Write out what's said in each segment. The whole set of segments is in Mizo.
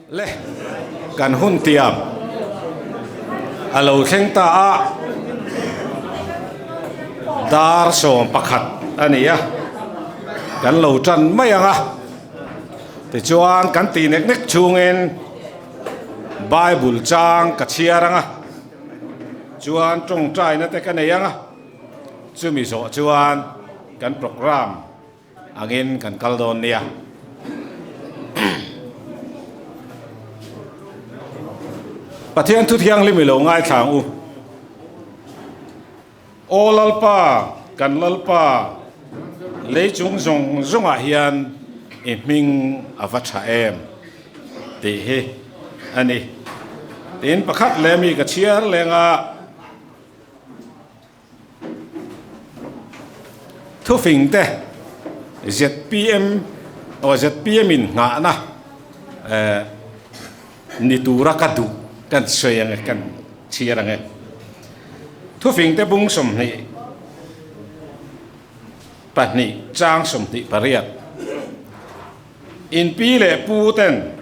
Le kan hun tiam a lo thleng ta a, dar 11 a ni a, kan lo tan mai ang a, tichuan kan tih nek nek chungin Bible chang ka chhiar ang a, chuan tawngtaina te ka nei ang a, chumi zawh chuan kan programme angin kan kal dawn nia. Pathian thu thianghlim i lo ngaithla ang u. Aw Lalpa, kan Lalpa, lei chung zawng zawngah hian i hming a va tha em tih hi a ni. Tin, pakhat leh mi ka chhiar leng a. Thufing te zpm aw zpm in nghahna eh ni tura ka duh kan sawi ang e kan chhiar ang e. Thufing te bung 22 chang 28 In pi leh pu ten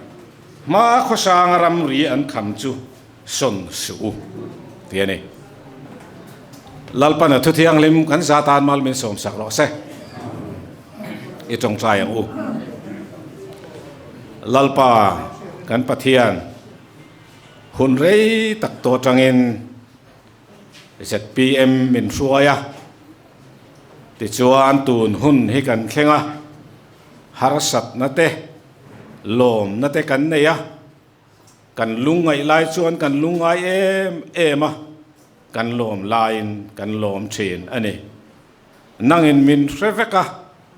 hma khawsanga ramri an kham chu Sawn suh u tih a ni. Lalpana thu thianghlim kan za tan mal min sawmsak rawh se. I tawngtai ang u. Lalpa kan Pathian hun rei tak tawh atangin zpm min hruai a, tichuan tun hun hi kan thleng a, harsatna te, lawmna te kan nei a, Kan lungngaih lai chuan kan lungngai em em a, kan lawm laiin kan lawm thin a ni. Nangin min hre vek a,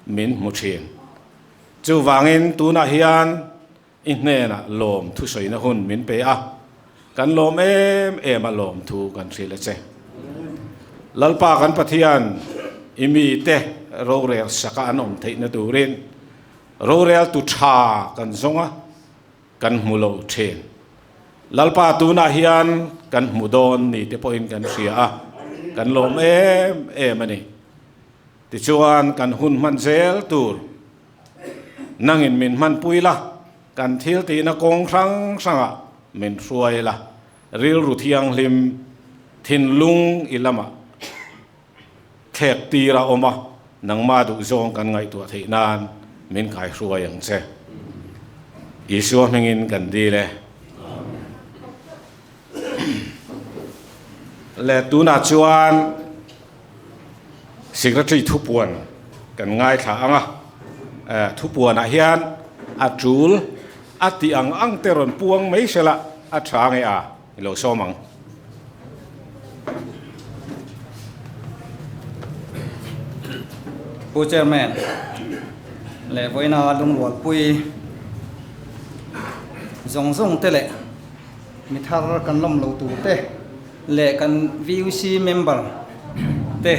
min hmu thin. Chuvangin tunah hian i hnenah lawm thusawina hun min pe a, kan lawm em em a lawmthu kan hrilh a che. Lalpa kan Pathian, i mite rorel saka an awm theihna turin roreltu tha kan zawng a, Kan hmu lo thin. Lalpa tunah hian kan hmu dawn ni te pawhin kan hria a, kan lawm em em a ni. Tichuan kan hun hman zel tur nangin min hmanpui la, kan thil tihna kawng hrang hrangah min hruai la, rilru thianghlim thinlung i lamah thlek tir a awm a, nangmah duhzawng kan ngaihtuah theih nan min kaihruai ang che. Isua hmingin kan dil e. Le tunah chuan Secretary thupuan kan ngaithla ang a, thupuanah hian a tul a tih ang ang te rawn puang mai sela a tha nge a. I lo sawm ang. Pu Chairman leh vawiina lungrualpui zawng zawng te leh mi thar kan lawm lo tur te leh kan VUC member te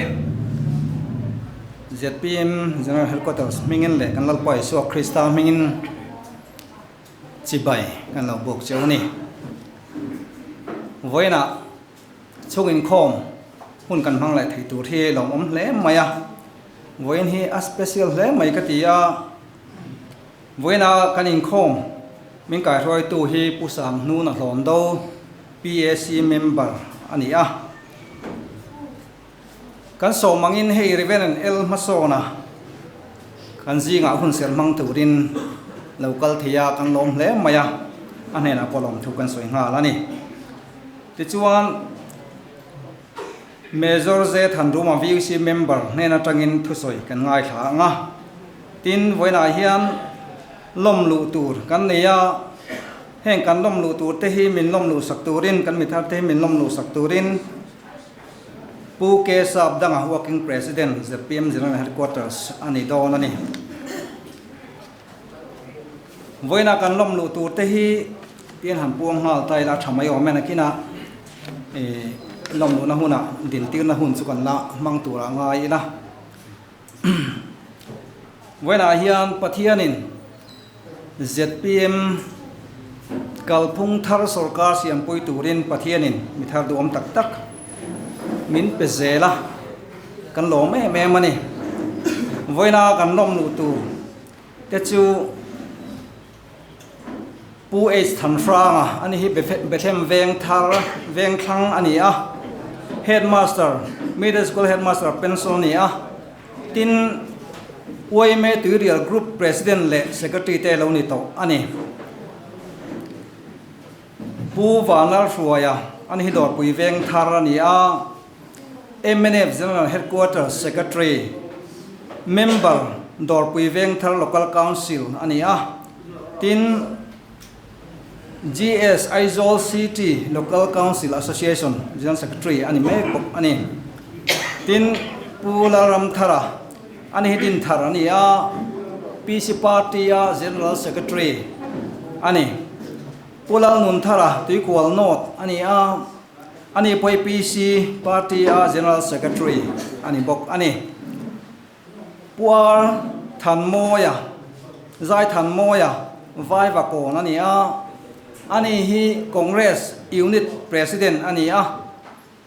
zpm General Headquarters hmingin leh kan Lalpa Isua Krista hmingin Chibai kan lo buk cheu a ni. Vawiinah chhung inkhawm hun kan hmang leh thei tur hi lawmawm hle mai a, vawiin hi a special hle mai ka ti a, vawiinah kan inkhawm min kaihruaitu hi Pu Sanghnuna Hlawndo PAC member a ni a. Kan sawm angin hei Reverend El hmasawna kan zingah hun serh hmang turin lo kal thei a, kan lawm hle mai a, a hnenah pawh lawmthu kan sawi nghal a ni. Tichuan, Major Z Thanruma VUC member hnen atangin thusawi kan ngaithla ang a, tin vawiinah hian lawm luh tur kan nei a, heng kan lawm luh tur te hi min lawm luh sak turin, kan mithar te hi min lawm luh sak turin, Pu K. Sap danga Working President, zpm General Headquarters a ni dawn a ni. Vawiinah kan lawm luh tur te hi tian han puang nghal ta ila a tha mai awm e nakinah lawm luhna hunah dintirna hun chu kan la hmang turah ngai ila. Vawiinah hian Pathianin zpm kalphung thar sorkar siampui turin Pathianin mi thar duhawm tak tak min pe zel a, kan lawm em em a ni. Vawiina kan lawm luh tur te chu. Pu H Thanhranga a ni hi Bethlehem veng thar veng thlang a ni a, Headmaster, Middle School Headmaster pension a ni a, tin yma Tuirial Group President leh Secretary te lo ni tawh a ni. Pu Vanlalhruaia a ni hi Dawrpui veng thar a ni a, mnf General Headquarters Secretary, Member, Dawrpui Vengthar Local Council a ni a, tin GS Aizawl City Local Council Association General Secretary a ni mek bawk a ni. Tin, Pu Lalramthara a ni hi Dinthar a ni a, PC Party-a General Secretary a ni. Pu Lalnunthara Tuikual North a ni a, Ani pawh PC party-a General Secretary a ni bawk a ni. Puar Thanmawia, Zai Thanmawia, Vaivakawn a ni a, ani hi Congress Unit President a ni a,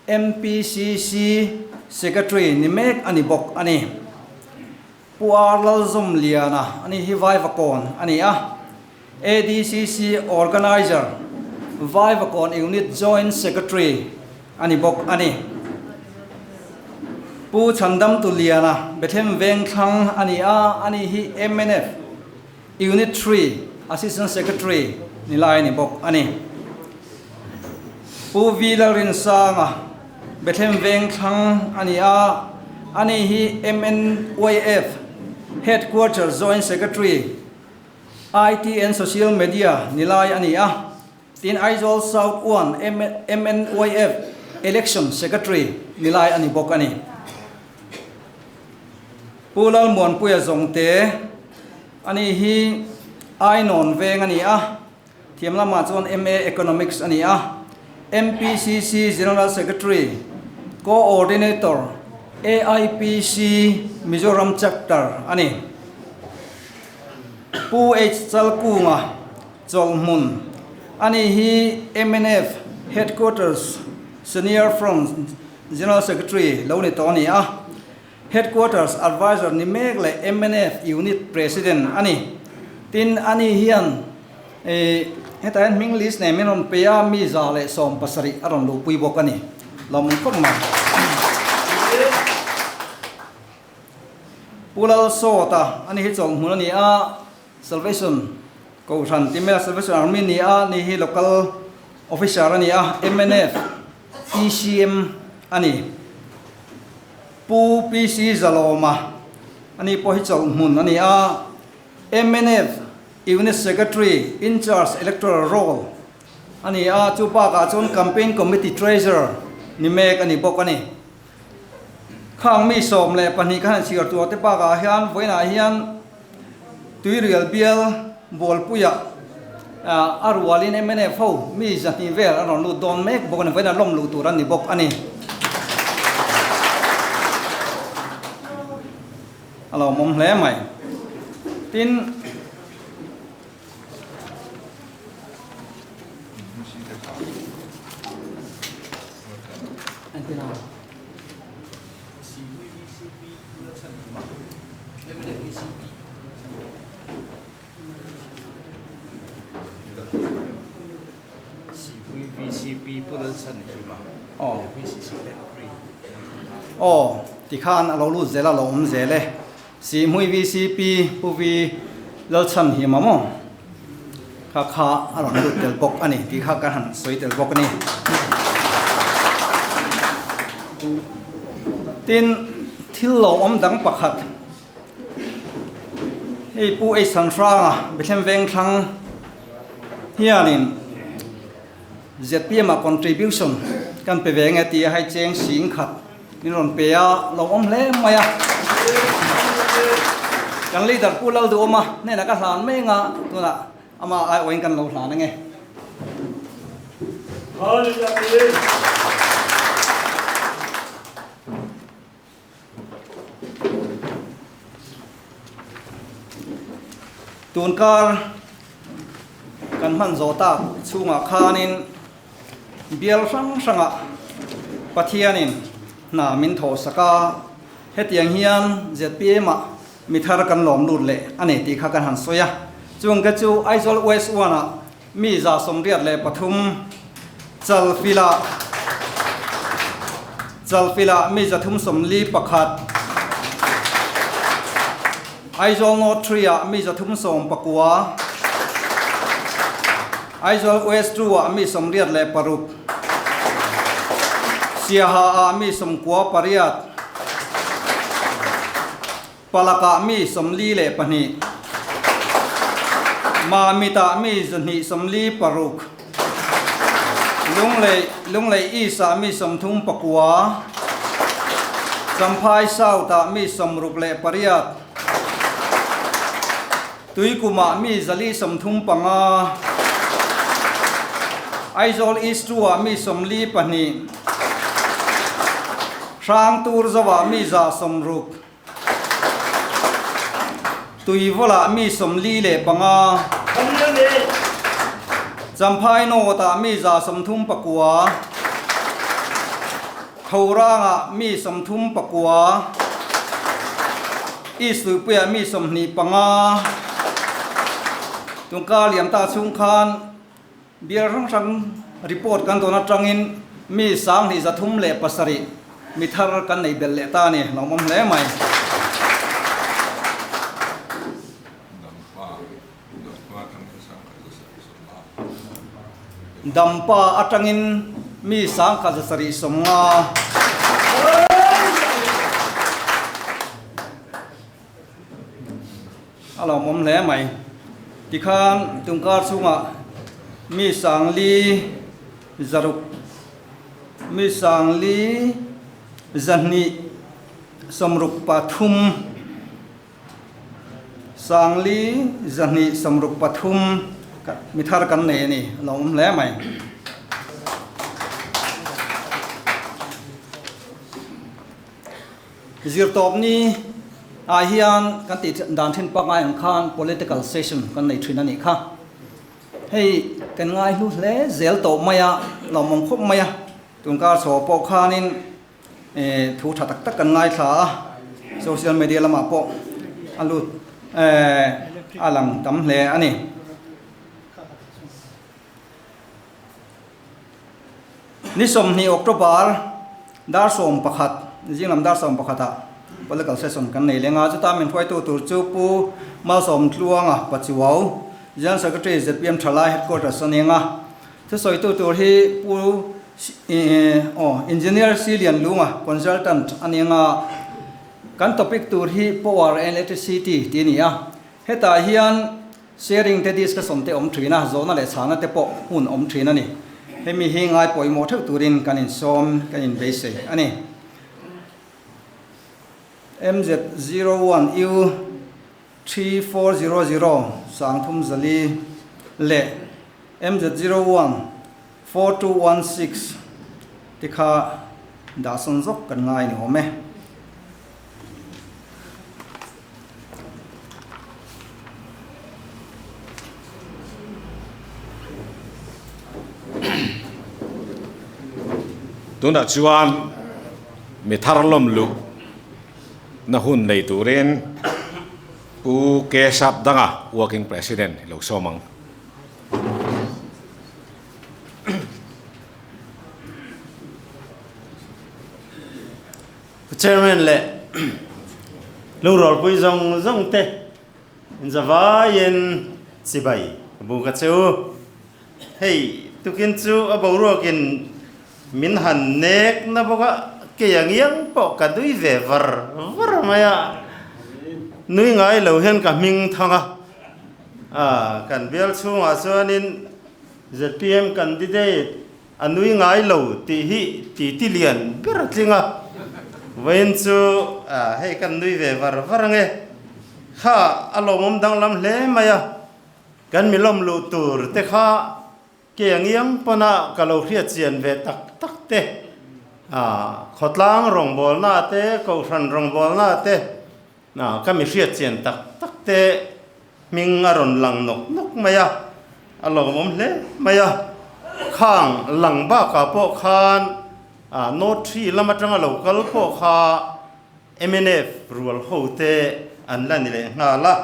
MPCC Secretary ni mek a ni bawk a ni. Puar Lalzawmliana, ani hi Vaivakawn a ni a, ADCC Organiser, Vaivakawn Unit Joint Secretary a ni bawk a ni. Pu Chhandam Tuliana, Bethlehem Vengthlang a ni a, ani hi mnf Unit Three Assistant Secretary ni lai a ni bawk a ni. Pu V Lalrinsanga, Bethlehem Vengthlang a ni a, ani hi MNYF Headquarters Joint Secretary, IT and Social Media ni lai a ni a, tin Aizawl South 1 MNYF Election Secretary ni lai a ni bawk a ni. Pu Lalmuanpuia Zawngte a ni hi Ainawn veng a ni a, thiam lamah chuan MA Economics a ni a, MPCC General Secretary, Coordinator, AIPC Mizoram Chapter a ni. Pu H Chalkunga chawlhmun a ni hi mnf Headquarters Senior Front General Secretary lo ni tawh a ni a, Headquarters Adviser ni mek leh mnf Unit President a ni. Tin, a ni hian hetah hian hming list nei min rawn pe a, mi 170 a rawn luhpui bawk a ni. Lawmawm khawp mai. Pu Lalsawta a ni hi chawlhmun a ni a, Salvation Kohhran ti mai a, Salvation Army a ni a, ni hi Local Officer a ni a, mnf ECM a ni. Pu PC Zalawma a ni pawh hi chawlhmun a ni a, mnf Unit Secretary Incharge Electoral Roll a ni a, chu bakah chuan Campaign Committee Treasurer ni mek a ni bawk a ni. Khang mi 12 ka han chhiar tur te bakah hian vawiinah hian Tuirial bial Bualpuia a rualin mnf ho mi 200 vel an rawn lut dawn mek bawk a ni, vawiinah lawm luh tur an ni bawk a ni. A lawmawm hle mai. Tin. Aw tikhan a lo lut zel a lo awm zel e. Sihhmui VCP Pu Vi Lalchhanhima maw kha kha a rawn lut tel bawk a ni tih kha ka han sawi tel bawk a ni. Tin, thil lo awm dang pakhat hei Pu Eisanhranga Bethlehem Vengthlang hianin ZPM ah contribution kan pe ve nge tih a hei cheng sing khat min rawn pe a, lo awm hle mai a. Kan leader Pu Lalduhawma hnenah ka hlan mai anga tunah ama aiawhin kan lo hlan ange. Tunkar kan hman zawh tak chhungah khanin bial hrang hrangah Pathianin hna min thawh sak a, hetiang hian zpm ah mi thar kan lawm lut leh a ni tih kha kan han sawi a. Chung te chu Aizawl West 1 ah. mi 183, Chalfilh-ah Chalfilh-ah mi 341, Aizawl North 3-ah mi 319, Aizawl West 2-ah mi 86, Siaha-ah mi 98, Palakah mi 42, Mamitah mi 246, Lunglei Lunglei East-ah mi 39, Champhai South-ah mi 68, Tuikumah mi 435, Aizawl East 2-ah mi 42, Hrangturzauah mi 160, Tuivawlah mi 45, Champhai North-ah mi 139, Thorangah mi 39, East Luipuiah mi 25, Tungkar Liamta chhung khan Bial hrang hrang report kan dawn atangin mi 2307 mi thar kan nei belh leh ta a ni, lawmawm hle mai. Dampa atangin mi 1775. A lawmawm hle mai. Tikhan tungkar chhungah mi sangli zaruk, mi sangli zahnih 63, sangli zahnih 63 mi thar kan nei a ni. A lawmawm hle mai. Zirtawpni ah hian kan tih dan thin pangngai ang khan political session kan nei thin a nih kha. Hei kan ngai hlu hle zel tawh mai a, lawmawm khawp mai a, tunkar chho pawh khanin thu tha tak tak kan ngaithla a, social media lamah pawh a lut a lang tam hle a ni. Ni 20 October dar 11, zinglam dar 11 ah political session kan nei leng a, chuta min hruaitu tur chu Pu Malsawm Tluanga Pachuau, General Secretary zpm Thalai Headquarters a ning a. Thusawitu tur hi Pu aw Engineer Si Lian Lunga, Consultant a ning a. Kan topic tur hi Power and Electricity tih a ni a. Hetah hian Sharing te discussion te awm thin a, zawhna leh chhana te pawh hun awm thin a ni. Hemi hi ngai pawimawh theuh turin kan insawm, kan inbeisei a ni. MZ01 U3400 304 leh MZ01 4216 te kha dah sawn zawk kan ngai ni awm e. Tunah chuan mi thar lawm luh na hun nei turin Pu Kesap Danga Working President lo sawm ang. Chairman leh lungrawlpui zawng zawng te inzavaiin chibai ka bu ka che u. Hei tukin chu a boruakin min han nek na bawk a, kei ang iang pawh ka nui ve var var mai a, nui ngai lo hian ka hming thang a, kan bial chhungah chuanin zpm candidate A nui ngai lo tih hi titi lian ber a tling a, vawiin chu hei kan nui ve var var ange. Kha a lawmawm danglam hle mai a, kan mi lawm luh tur te kha ke angiang pawna ka lo hriat chian ve tak tak te, khawtlang rawngbawlna te, kohhran rawngbawlna te, ka mi hriat chian tak tak te Hming a rawn lang nawk nawk mai a, a lawmawm hle mai a. Khang lang bakah pawh khan North Tree lam atanga lo kal pawh kha mnf rual ho te an la ni leh nghal a,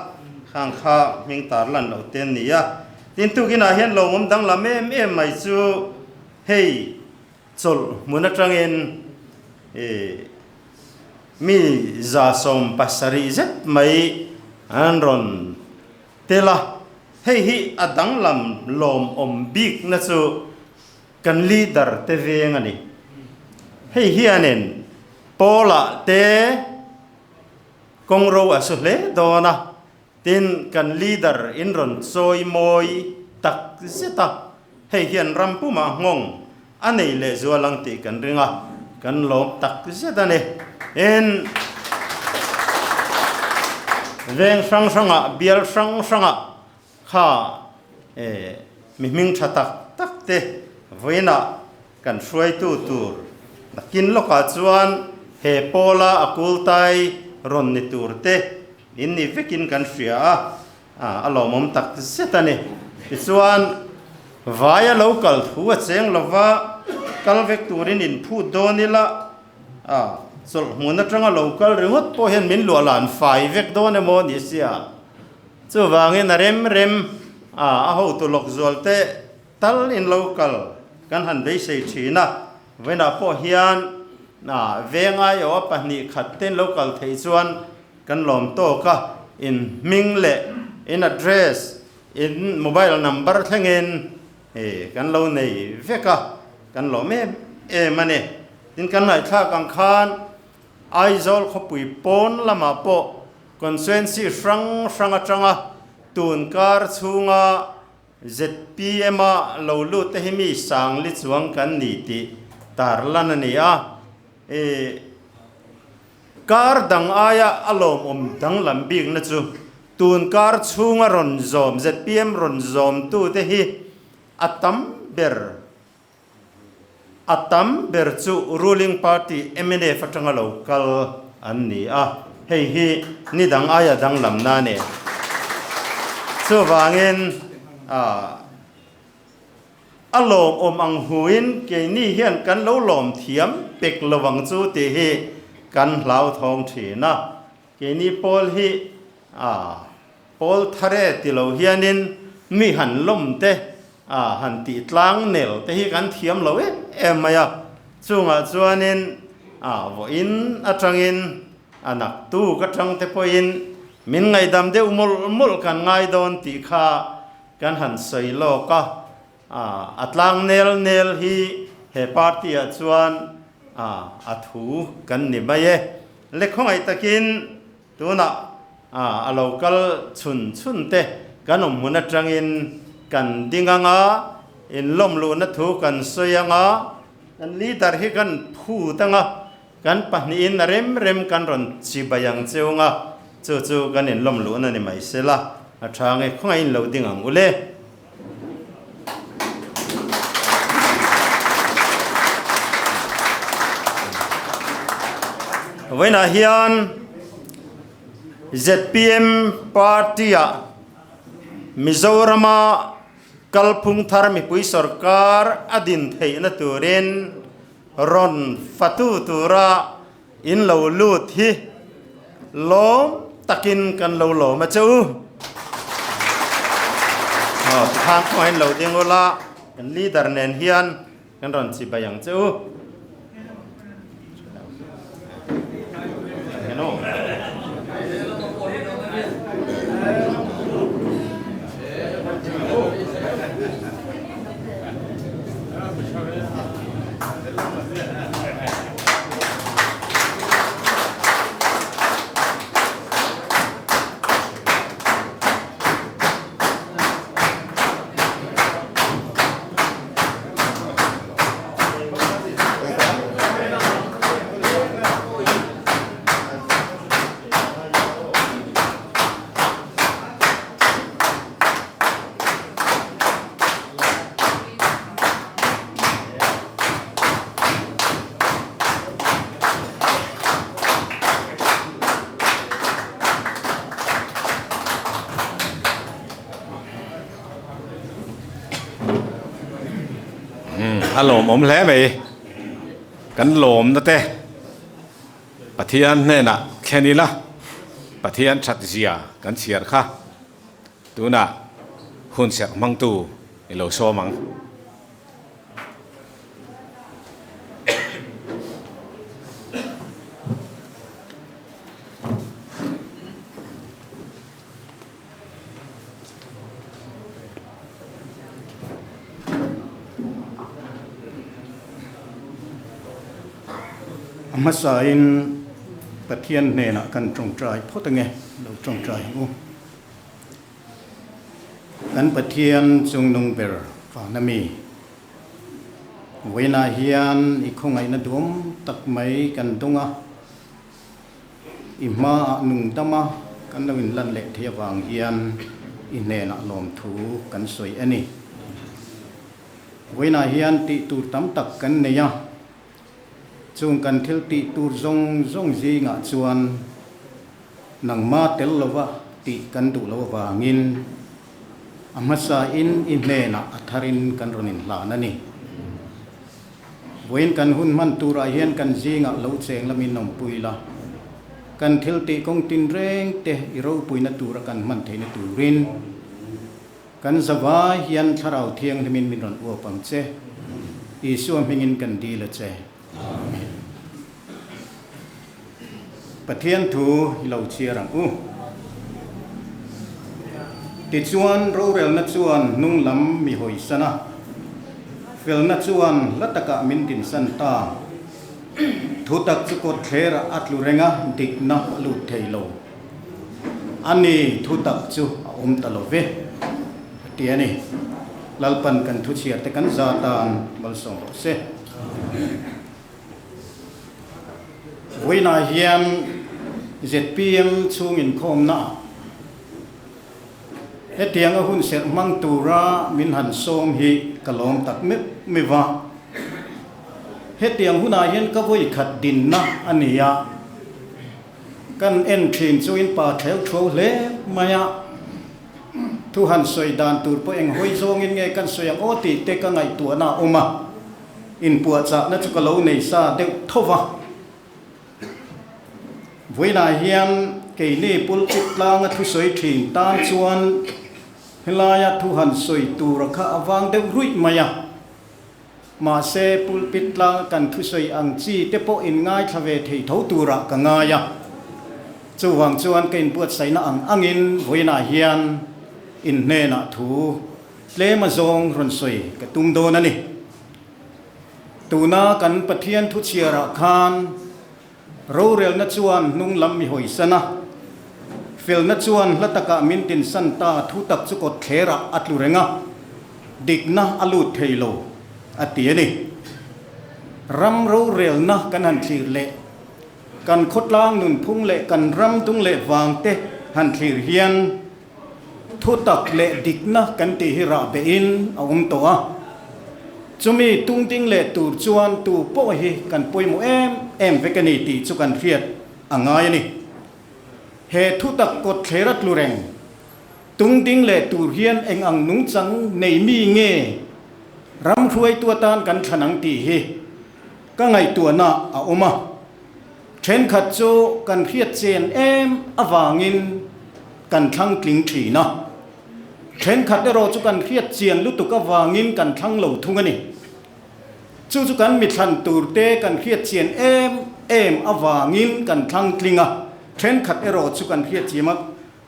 khang kha hming tar lan loh te an ni a. Tin tukinah hian lawmawm danglam em em mai chu hei chawlh hmun atangin ih mi 170 zet mai an rawn tel a, hei hi a danglam lawmawm bikna chu kan leader te veng a ni. Hei hianin Paula te kawng ro a su hle dawn a, tin kan leader in rawn chawi mawi tak zet a, hei hian ram pumah nghawng a nei leh zual ang tih kan ring a, kan lawm tak zet a ni. Tin, veng hrang hrangah, bial hrang hrangah kha mi hming tha tak tak te vawiinah kan hruaitu tur nakin lawkah chuan he pawla a kultai rawn ni tur te in ni vekin kan hria a, a lawmawm tak zet a ni. Tichuan, vaia lo kal thu a cheng lova kal vek turin in phut dawn ila, chawlh hmun atanga lo kal ringawt pawh hian min luah lan fai vek dawn emaw ni sia. Chuvangin a rem rem a hotu lawk zual te tal in lo kal kan han beisei thin a, vawiinah pawh hian veng aiawh a 2 khat te in lo kal theih chuan kan lawm tawk a, in hming leh in address, in mobile number thlengin kan lo nei vek a, kan lawm em em a ni. Tin kan ngaihthlak ang khan Aizawl khawpui pawn lamah pawh Constituency hrang hrang atanga tun kar chhunga zpm a lo lut te hi mi sangli chuang kan ni tih tarlan a ni a. I kar dang aia a lawmawm danglam bikna chu tun kar chhunga rawn zawm zpm rawn zawmtu te hi a tam ber A tam ber chu ruling party mnf atanga lo kal an ni a, hei hi ni dang aia danglamna a ni. Chuvangin a lawmawm ang huin keini hian kan lo lawm thiam pek lo ang chu tih hi kan hlauthawng thin a. Keini pawl hi pawl thar e ti lo hianin mi han lawm te A han tih tlang nel te hi kan thiam lo em em mai a, chungah chuanin a vawiin atangin a naktuk atang te pawhin min ngaihdam deuh mawlh mawlh kan ngai dawn tih kha kan han sawi lawk a, a tlang nel nel hi he party ah chuan a thu kan ni mai e. Le khawngaih takin Tunah a lo kal chhun chhun te kan awm hmun atangin kan ding ang a, inlawm luhna thu kan sawi ang a, kan leader hi kan phut ang a, kan pahnihin a rem rem kan rawn chibai ang cheu ang a, chu chu kan inlawm luhna ni mai sela, a tha nge khawngaihin lo ding ang ule. Vawiinah hian zpm party-ah Mizorama kalphung thar mipui sorkar a din theihna turin rawn fatu tura In lo lut hi lawm takin kan lo lawm a che u. Aw tikhang kawngah in lo ding ula, kan leader nen hian kan rawn chibai ang che u. A lawmawm hle mai kan lawmna te Pathian hnenah thlen ila Pathian that zia kan chhiar kha tunah. Hunserh hmangtu i lo sawm ang. A hmasain Pathian hnenah kan tawngtai phawt ange, lo tawngtai ang u. Kan Pathian chungnung ber vana mi, vawiinah hian i khawngaihna duam tak mai kan dawng a, i hmaah nung dama kan lo inlan leh thei avang hian i hnenah lawmthu kan sawi a ni. Vawiinah hian tih tur tam tak kan nei a, Chung kan thil tih tur zawng zawng zingah chuan nangma tel lova tih kan duh lo avangin a hmasain i hnenah a tharin kan rawn inhlan a ni. Vawiin kan hun hman turah hian kan zingah lo cheng lamin awmpui la, kan thil tih kawng tinreng te i ropuina tura kan hman theihna turin Kan zavai hian Thlarau Thianghlimin min rawn uap ang che. Isua hmingin kan dil a che. Amen. Pathian thu i lo chhiar ang u. Tichuan, rorelna chuan hnung lam mi hawisan a, felna chuan hla takah min dinsan ta. Thutak chu kawtthlerah a tlu reng a, dikna a lut thei lo. A ni, thutak chu a awm ta lo ve, a ti a ni. Lalpan kan thuchhiar te kan za tan malsawm rawh se. Vawiinah hian zpm chhung inkhawmna ah hetianga hun serh hmang tura min han sawm hi ka lawm tak meuh meuh va. Hetiang hunah hian ka vawikhat dinna a ni a. Kan en thin chu in pa theu thuau hle mai a, thu han sawi dan tur pawh eng hawi zawngin nge kan sawi ang aw tih te ka ngaihtuahna a awm a, inpuahchahna chu ka lo nei sa deuh tho va. Vawiinah hian keini pulpit tlanga thusawi thin tan chuan helaia thu han sawi tura kha a vang deuh ruih mai a. Mahse, pulpit tlanga kan thusawi ang chi te pawh in ngaithla ve thei tho turah ka ngai a. Chuvang chuan ka inbuatsaihna ang angin vawiinah hian in hnenah thu tlem a zawng rawn sawi ka tum dawn a ni. Tuna kan Pathian thuchhiarah khan rorelna chuan hnung lam mi hawisan a, felna chuan hla takah min tinsan ta thu tak chu kawtthlerah a tlu reng a. Dikna a lut thei lo, a ti a ni. Ram rorelna kan han thlir leh, kan khawtlang nunphung leh kan ram dung leh vangte han thlir hian thutak leh dikna kan tih hi rah behin a awm tawh a. Chumi tungding leh tur chuan tu pawh hi kan pawimawh em em vek a ni tih chu kan hriat a ngai a ni. He thutak kawtthler a tlu reng. Tung ding leh tur hian eng ang nungchang nei mi nge ram hruaitu atan kan thlan ang tih hi ka ngaihtuahna a awm a. Thenkhat chu kan hriat chen em avangin kan thlang tling thin a. Thenkhat erawh chu kan hriat chian lutuk avangin kan thlang lo thung a ni. Chu chu kan mithlan turte kan hriat chian em em avangin kan thlang tling a, thenkhat erawh chu kan hriat chiam a.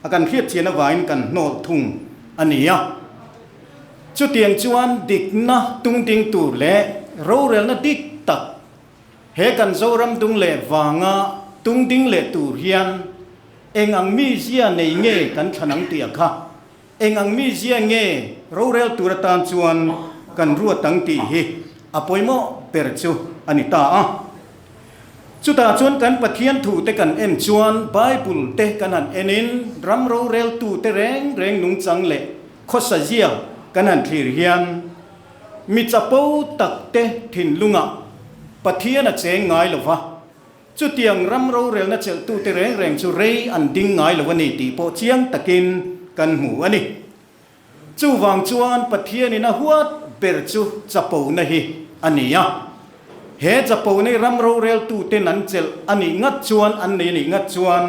A kan hriat chian avangin kan hnawlh thung a ni a. Chutiang chuan dikna tungding tur leh rorelna dik tak he kan Zoram dung leh vanga tungding leh tur hian eng ang mizia nei nge kan thlan ang tih a kha, eng ang mizia nge rorel tur atan chuan kan ruat ang tih hi a pawimawh ber chu a ni ta a. Chutah chuan kan Pathian thute kan en chuan Bible te kan han enin ram roreltute reng reng nungchang leh khawsa zia kan han thlir hian mi chapo takte thinlungah Pathian a cheng ngai lo va, chutiang ram rorelna chelhtute reng reng chu rei an ding ngai lo a ni tih pawh chiang takin kan hmu a ni. Chuvang chuan Pathianin a huat ber chu chapona hi a ni a. He chapona hi ram roreltuten an chelh a nih ngat chuan, an nei a nih ngat chuan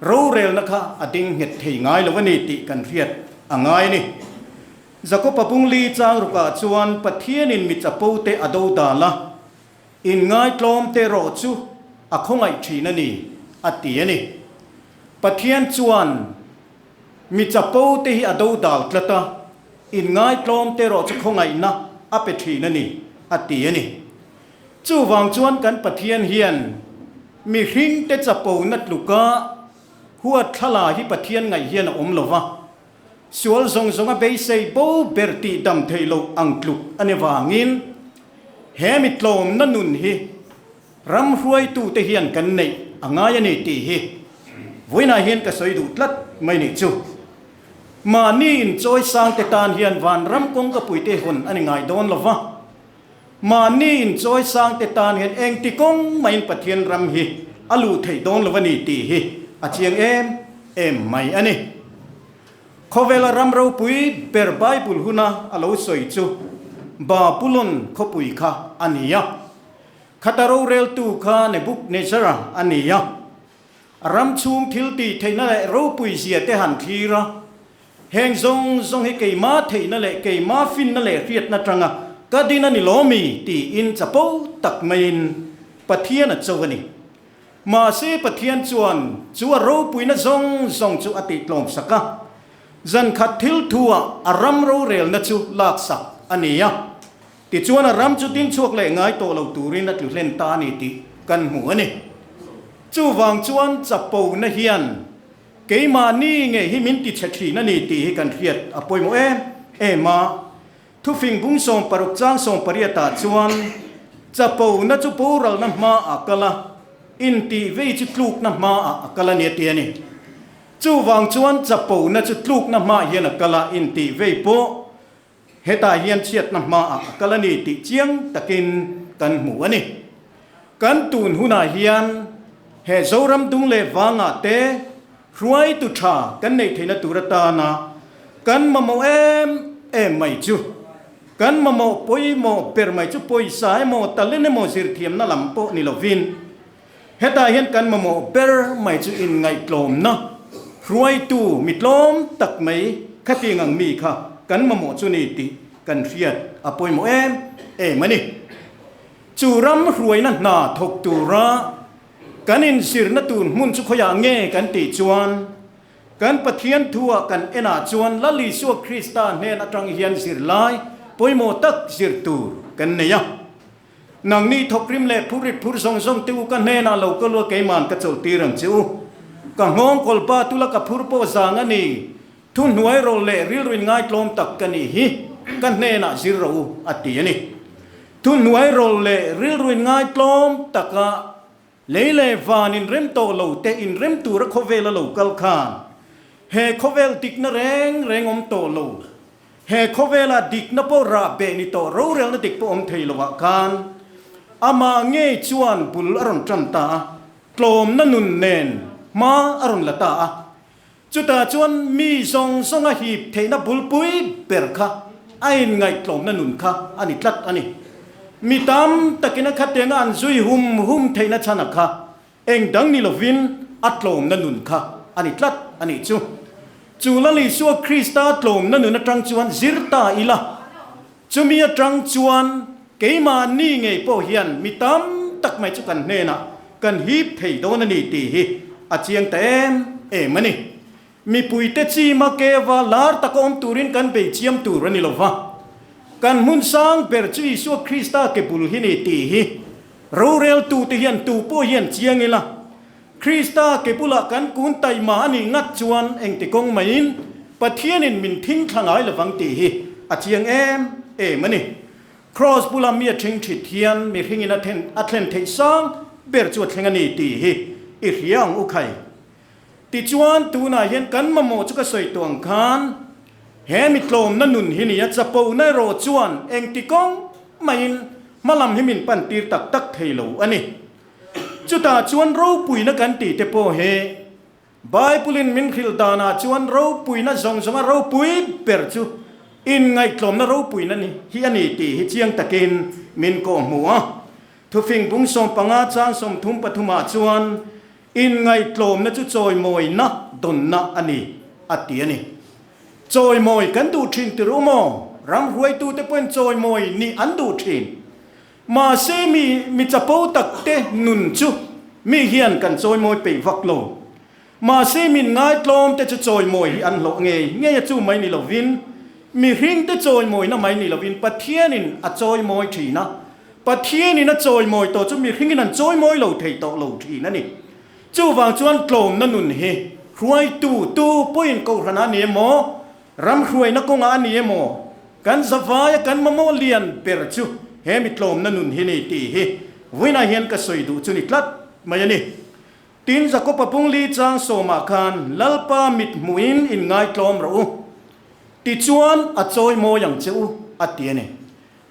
rorelna kha a ding nghet thei ngai lo a ni tih kan hriat a ngai a ni. Jakoba bungli chang rukah chuan Pathianin mi chapo te a do dal a, inngai-tlawm te rawh chu a khawngaih thin a ni, a ti a ni. Pathian chuan mi chapo te hi a do dal tlat a, inngai-tlawm te rawh chu khawngaihna a pe thin a ni, a ti a ni. Chuvang chuan kan Pathian hian mihringte chapona tluka huat thlalai hi Pathian ngaih hian a awm lo va, sual zawng zawnga beisei bo ber tih dam theih loh ang tluk a ni vangin he mi tlawmna nun hi ram hruaitute hian kan neih a ngai a ni tih hi vawiinah hian ka sawi duh tlat mai nih chu. Mahni inchawisangte tan hian vanram kawngka puite hawn a ni ngai dawn lo va. Mahni inchawi sangte tan hian engti kawng mahin Pathian ram hi a luh theih dawn lo a ni tih hi a chiang em em mai a ni. Khawvela ram ropui ber Bible huna a lo sawi chu Babulon khawpui kha a ni a. Khata roreltu kha Nebuchadnezzar a ni a. A ram chhung thil tih theihna leh ropui zia te han thlir a, Heng zawng zawng hi keima theihna leh keima finna leh hriatna atanga ka din a ni lawmi? tiin chapo tak maiin Pathian a cho a ni. Mahse Pathian chuan chu a ropuina zawng zawng chu a tihtlawmsak a, zan khat thil thu-ah a ram rorelna chu laksak a ni a, tichuan a ram chu dingchhuak leh ngai tawh lo turin a tlu hlen ta a ni tih kan hmu a ni. Chuvang chuan chapona hian Keimahni ngei hi min ti chhe thin a ni tih hi kan hriat a pawimawh em em a. Thufing bung 60 chang 18 ah chuan chapona chu boralna hma ah kal a, intih vei chu tlukna hma ah a kal a ni a ti a ni. Chuvang chuan chapona chu tlukna hma hian a kal a, intih vei pawh hetah hian chhiatna hma ah a kal a ni tih chiang takin kan hmu a ni. Kan tun hunah hian he Zoram dung leh vangah te hruaitu tha kan neih theihna tur atana kan mamawh em em mai chu kan mamawh pawimawh ber mai chu pawisa emaw talent emaw zirthiamna lam pawh ni lovin hetah hian kan mamawh ber mai chu inngaihtlawmna hruaitu mi tlawm tak mai khatiang ang mi kha kan mamawh chu ni tih kan hriat a pawimawh em em a ni. Chu ram hruaina hna thawk tura kan inzirna tur hmun chu khawiah nge kan tih chuan kan Pathian thu-ah kan enah chuan Lal Isua Krista hnen atang hian zirlai pawimawh tak zir tur kan nei a. Nangni thawkrim leh phurrit phur zawng zawng te u ka hnenah lo ka lua keiman ka chawlhtir ang che u. Ka nghawng kawlpa tula ka phur pawh zang a ni. Thuhnuai rawh leh rilru in ngaitlawm tak ka nih hi ka hnenah zir rawh u, a ti a ni. Thuhnuai rawh leh rilru in ngaitlawm taka lei leh van in rem tawh lo te in rem tura khawvel a lo kal khan he khawvel dikna reng reng awm tawh lo, he khawvela dikna pawh rah beh ni tawh rorelna dik pawh awm thei lovah khan amah ngei chuan bul a rawn tan ta a, tlawmna nun nen hma a rawn la ta a. Chutah chuan mi zawng zawnga hip theihna bulpui ber kha a inngaihtlawmna nun kha a ni tlat a ni. Mi tam takin a khatianga an zui hum hum theihna chhana kha eng dang ni lovin a tlawmna nun kha a ni tlat a nih chu. Chu Lal Isua Krista tlawmna nun atang chuan zir ta ila, chumi atang chuan keimahni ngei pawh hian mi tam tak mai chu kan hnenah kan hip thei dawn a ni tih hi a chiang ta em em a ni. Mipuite chima keva lar taka awm turin kan bei chiam tur a ni lo va, kan hmun sang ber chu Isua Krista ke bul hi ni tih hi roreltute hian tu pawh hian chiang ila, Krista ke bulah kan kun taima a nih ngat chuan engti kawng maiin Pathianin min thing thla ngai lovang tih hi a chiang em em a ni. Kraws bula mi a ṭhing ṭhit hian mihringin a then a thlen theih sang ber chu a thleng a ni tih hi i hria ang u khai. Tichuan tunah hian kan mamawh chu ka sawi tawh ang khan he mi tlawmna nun hi ni a chapona erawh chuan engti kawng maiin hmalam hi min pan tir tak tak thei lo a ni. Chutah chuan ropuina kan tih te pawh hi Bible-in min hrilh danah chuan ropuina zawng zawnga ropui ber chu inngaihtlawmna ropuina ni hi a ni tih hi chiang takin min kawhhmuh a. Thufing bung 15 chang 33 ah chuan inngaihtlawmna chu chawimawina dawnna a ni a ti a ni. Chawimawi kan duh thin tir u maw? Ram hruaitute pawhin chawimawi nih an duh thin. Mahse mi mi chapo tak te nun chu mi hian kan chawimawi peih vak lo. Mahse min ngaitlawm te chu chawimawi hi an hlawh ngei ngei a chu mai ni lovin, mihring te chawimawina mai ni lovin Pathianin a chawimawi thin a, Pathianin a chawimawi tawh chu mihringin an chawimawi lo thei tawh lo thin a ni. Chuvang chuan tlawmna nun hi hruaitu tu pawhin kohhran a ni emaw, ram hruaina kawngah a ni emaw, kan zavaia kan mamawh lian ber chu he mi tlawmna nun hi ni tih hi vawiinah hian ka sawi duh chu ni tlat mai a ni. Tin, Jakob-a pungli chang sawmah khan Lalpa mit hmuhin inngaitlawm rawh u, tichuan a chawi mawi ang che u, a ti a ni.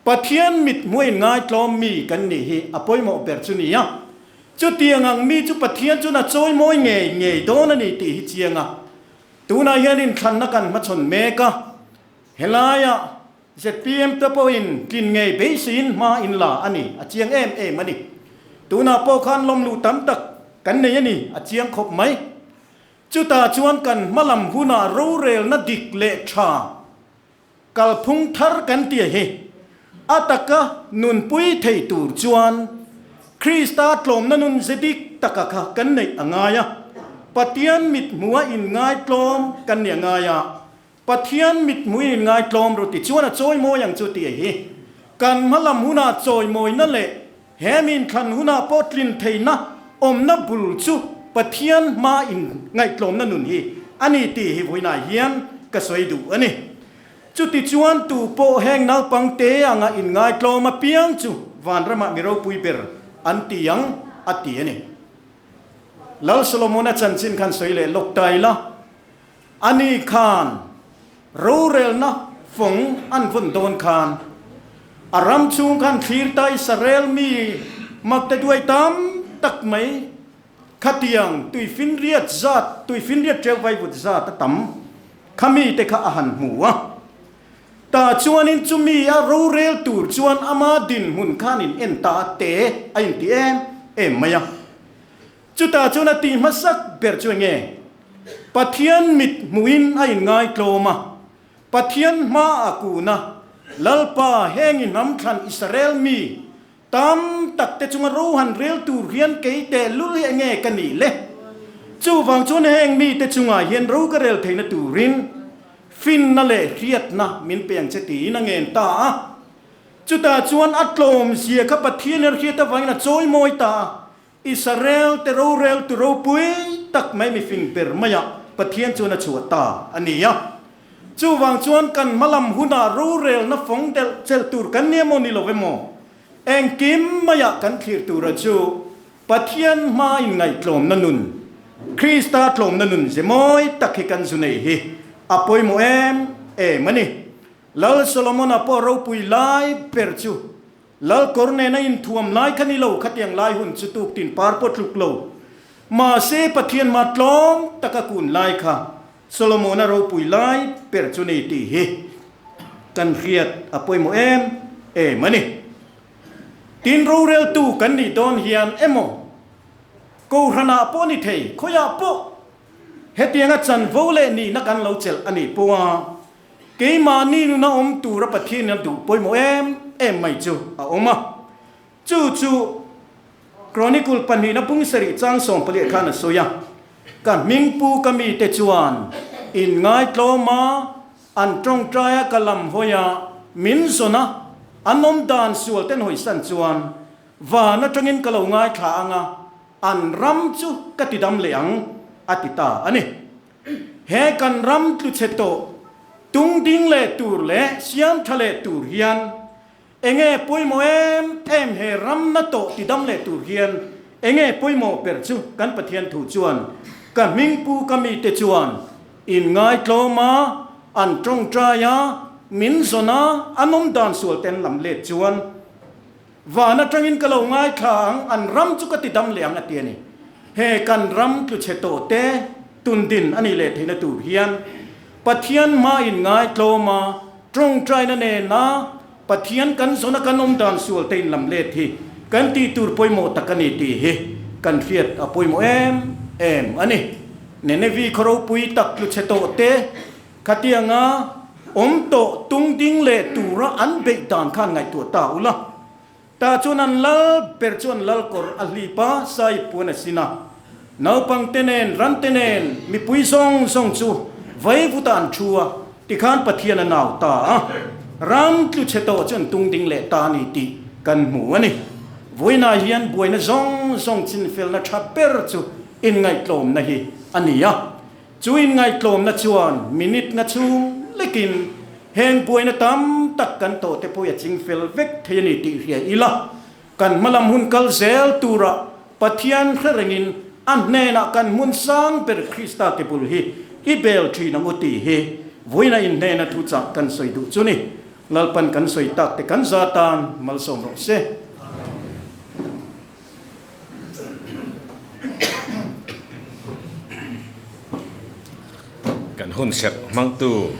Pathian mit hmuh inngaitlawm mi kan nih hi a pawimawh ber chu ni a. Chutiang ang mi chu Pathian chuan a chawi mawi ngei ngei dawn a ni tih hi chiang a. Tunah hian inthlanna kan hmachhawn mek a, helaiah Zpm te pawhin tlin ngei beiseiin hma in la a ni, a chiang em em a ni. Tunah pawh khan lawmluh tam tak kan nei a ni, a chiang khawp mai. Chutah chuan kan hmalam hunah rorelna dik leh tha kalphung thar kan tia hi a taka nunpui thei tur chuan Krista tlawmna nun ze dik taka kha kan neih a ngai a, Pathian mithmuha inngaitlawm kan nih a ngai a. Pathian mithmuhin inngaitlawm ru ti chuan a chawimawi ang chu tih hi kan hmalam hunah chawimawina leh he minthlan hunah pawh tlin theihna awmna bul chu Pathian hma inngaihtlawmna nun hi a ni tih hi vawiinah hian ka sawi duh a ni. Chuti chuan tu pawh heng naupang te anga inngaitlawm apiang chu vanramah mi ropui ber an ti ang a ti a ni. Lal Solomona chanchin khan sawi leh lawk ta ila. Ani khan rorelna fawng an vawn dawn khan a ram chhung khan thlir ta Israel mi makte duai tam tak mai khatiang tuifinriat zat, tuifinriat teu vaivut zat a tam kha mite kha a han hmu a. Tah chuanin chumi a rorel tur chuan ama dinhmun khan in en ta te a inti em em mai a. Chutah chuan a tih hmasak ber chu enge? Pathian mit hmuhin a inngaitlawm a, Pathian hma a kun a, Lalpa, heng i hnam thlan Israel mi tam tak te chunga ro han rel tur hian kei tehlul hi enge ka nih le? Chuvang chuan heng mite chungah hian ro ka rel theihna turin finna leh hriatna min pe ang che tiin a ngen ta a. Chutah chuan a tlawmzia kha Pathian hi a hriat avangin a chawimawi ta a. Israel te rorel tu ropui tak mai mifing ber maiah Pathian chuan a chhuah ta a ni a. Chuvang chuan kan hmalam hunah rorelna fawng delh chelh tur kan ni emaw ni lo emaw, engkim maiah kan thlir tura chu Pathian hma inngaihtlawmna nun, Krista tlawmna nun ze mawi tak hi kan zu nei hi a pawimawh em em a ni. Lal Solomona pawh ropui lai ber chu Lal kawr nena inthuam lai kha ni lo, khatiang lai hun chu tuk tin par pawh tluk lo. Mahse, Pathian hma tlawm taka kun lai kha Solomona ropui lai ber chu ni tih hi kan hriat a pawimawh em em a ni. Tin, roreltu kan nih dawn hian emaw, Kohhranah pawh ni thei, khawiah pawh hetianga chanvo leh nihna kan lo chelh a nih pawha Keimahni nuna awm tura Pathian a duh pawimawh em em mai chu a awm a. Chu chu Chronicle pahnihna pung sarih chang 14 khan a sawi a, Ka hmingpu ka mite chuan in ngaitlawm a, an tawngtai a, ka lam hawi a, min zawn a, an awm dan sual ten hawisan chuan van atangin ka lo ngaithla ang a, an ram chu ka tidam leh ang, a ti ta a ni. He kan ram tluchhe tawh tung ding leh tur leh siam tha leh tur hian enge pawimawh em em he ram na tawh ti dam leh tur hian enge pawimawh ber chu kan Pathian thu chuan ka hmingpu ka mite chuan in ngaitlawm a an tawngtai a min zawn a an awm dan sual ten lam let chuan Van atangin ka lo ngaithla ang, an ram chu ka ti dam leh ang a ti a ni. He kan ram tluchhe tawh te tundin a nih leh theihna tur hian Pathian hma in ngaitlawm a, tawngtaina nena Pathian kan zawna kan awm dan sual te in lam let hi kan tih tur pawimawh tak a ni tih hi kan hriat a pawimawh em em a ni. Nenevi khaw ropui tak tluchhe tawh te. Khatianga awm tawh tung ding leh tura an beih dan khan ngaihtuah ta ula. Tah chuan an lal ber chuan lal kawr a hlip a, sai puan a sin a. Naupang te nen, ran te nen, mipui zawng zawng chu vaivutah an thu a, tikhan Pathian a nau ta a. Ram tlu chhe tawh chu an tung ding leh ta a ni tih kan hmu a ni. Vawiinah hian buaina zawng zawng chinfelna tha ber chu inngaihtlawmna hi a ni a. Chu inngaihtlawmna chuan minute nga chhung lekin heng buaina tam tak kan tawh te pawh a ching fel vek thei a ni tih hria ila, kan hmalam hun kal zel tura Pathian hre rengin a hnenah kan hmun sang ber Krista ke bul hi i bel thin ang u tih hi vawiina inhnena thuchah kan sawi duh chu ni. Lalpan kan sawi tak te kan za tan malsawm rawh se. Kan hun serh hmangtu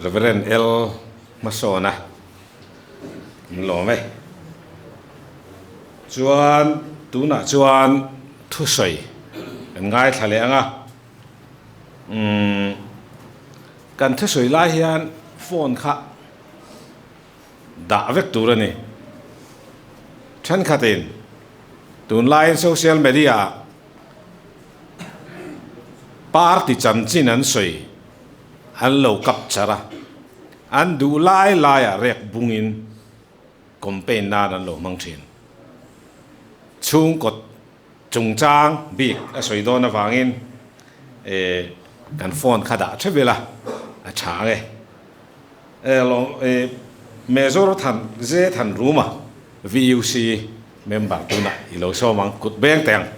Reverend L Hmasawna an lawm e. Chuan tunah chuan thusawi kan ngaithla leh ang a. Umm kan thusawi lai hian phone kha dah vek tur a ni. Thenkhatin tunlaiin social media ah party chanchin an sawi an lo kap char a, an duh lai laiah rek bungin campaign nan an lo hmang thin. Chhungkaw chungchang bik a sawi dawn avangin kan phone kha dah theuh ila a tha ang e. Major Than Ze Than Ruma VUC member tunah i lo sawm ang kut beng teh ang.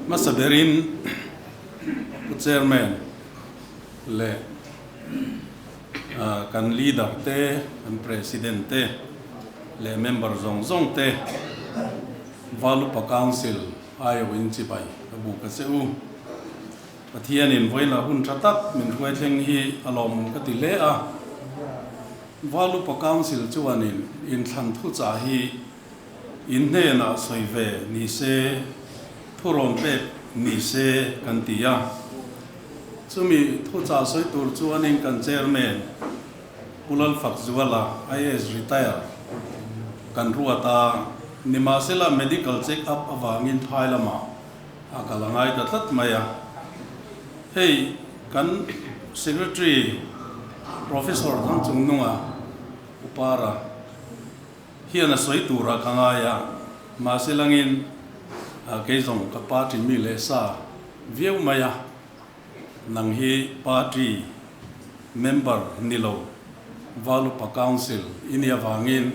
Hmasa berin Pu Chairman leh kan leader te, kan President te leh member zawng zawng te Valupa Council aiawhin chibai ka buk a che u. Pathianin vawilah hun tha tak min hruai thleng hi a lawmawm ka ti hle a. Valupa Council chuanin inthlan thuchah hi in hnenah sawi ve ni se, thurawn pek ni se kan ti a. Chumi thuchah sawi tur chuanin kan Chairman Pu Lalfakzuala, IAS Retire, kan ruat a, nimahsela medical check up avangin phai lamah A kal a ngai ta tlat mai a. Hei kan Secretary Professor Thangchungnunga Upara hian a sawi turah ka ngai a, mahse langin kei zawng ka party mi leh sa viau mai a, nang hi party member ni lo Valupa Council i nih avangin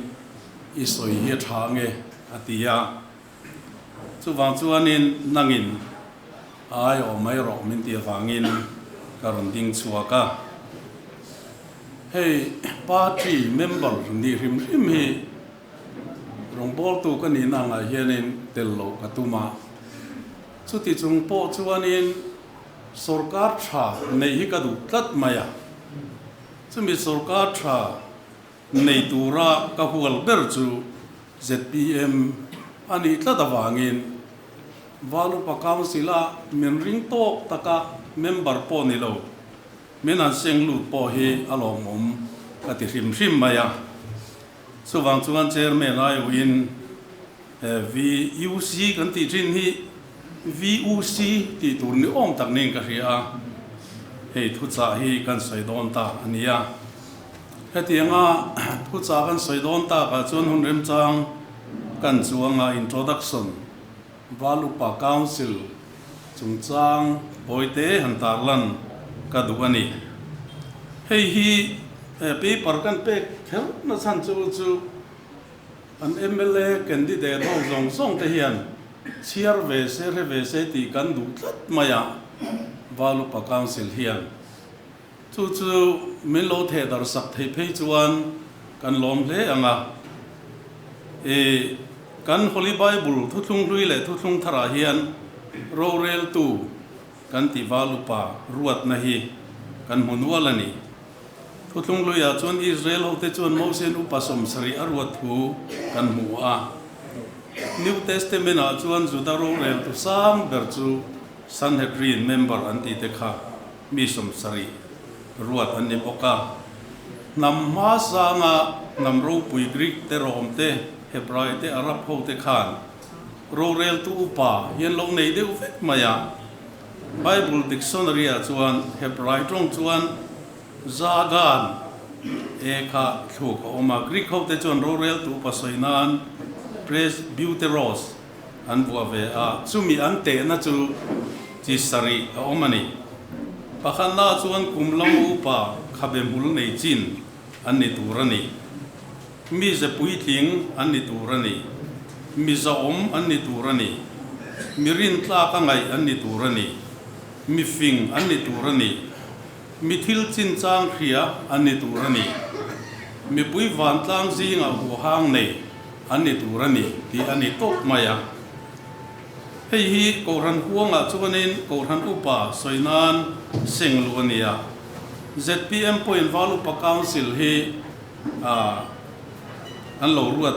i sawi hi a tha ange a ti a. Chuvang chuanin nangin a aiawh mai rawh min ti avangin ka rawn ding chhuak a. Hei party member nih hrim hrim hi rawngbawltu ka nihna angah hianin tel loh ka tum a. Chuti chung pawh chuanin sorkar tha neih hi ka duh tlat mai a. Chumi sorkar tha nei tura ka hual ber chu zpm a nih tlat avangin Valupa Council-a min ring tawk taka member pawh ni lo, min han seng lut pawh hi a lawmawm ka ti hrim hrim mai a. Chuvang chuan Chairman aiawhin VUC kan tih thin hi VUC tih tur ni awm tak niin ka hria a, hei thuchah hi kan sawi dawn ta a nia. Hetianga thuchah kan sawi dawn takah chuan hun remchang kan chuanga introduction Valupa Council chungchang. Pawite han tarlan ka duh a ni. Hei hi paper kan pek kher na chhan chu chu an mla candidate ho zawng zawng te hian chhiar ve se hre ve se tih kan duh tlat mai a, Valupa Council hian chu chu min lo theh darh sak theih phei chuan kan lawm hle ang a. I kan Holy Bible thuthlung hlui leh thuthlung tharah hian roreltu kan tih valupa ruatna hi kan hmu nual a ni. Thuthlung hluiah chuan Israel hote chuan Mose'n upa 70 a ruat thu kan hmu a. New Testament-ah chuan Juda roreltu sang ber chu Sanhedrin member an tihte kha mi 70 ruat an ni bawk a. Hnam hmasanga hnam ropui Greek te, Rom te, Hebrai te, Arab ho te khan roreltu upa hi an lo nei deuh vek mai a. Bible dictionary ah chuan Hebrai tawng chuan Zagan e kha thluk a awm a. Greek ho te chuan roreltu upa sawi nan presbyteros an vuah ve a, chumi an tehna chu chi sarih a awm a ni. Pakhatna chuan kum lam upa khabe hmul nei chin an ni tur a ni. Mize puitling an ni tur a ni. Mi zahawm an ni tur a ni. Mi rintlak a ngaih an ni tur a ni. Mi fing an ni tur a ni. Mi thil chinchang hria an ni tur a ni. Mipui vantlang zingah huhang nei an ni tur a ni tih a ni tawp mai a. Hei hi Kohhran huangah chuanin Kohhran Upa sawi nan seng luh a ni a. Zpm pawhin Val Upa Council hi an lo ruat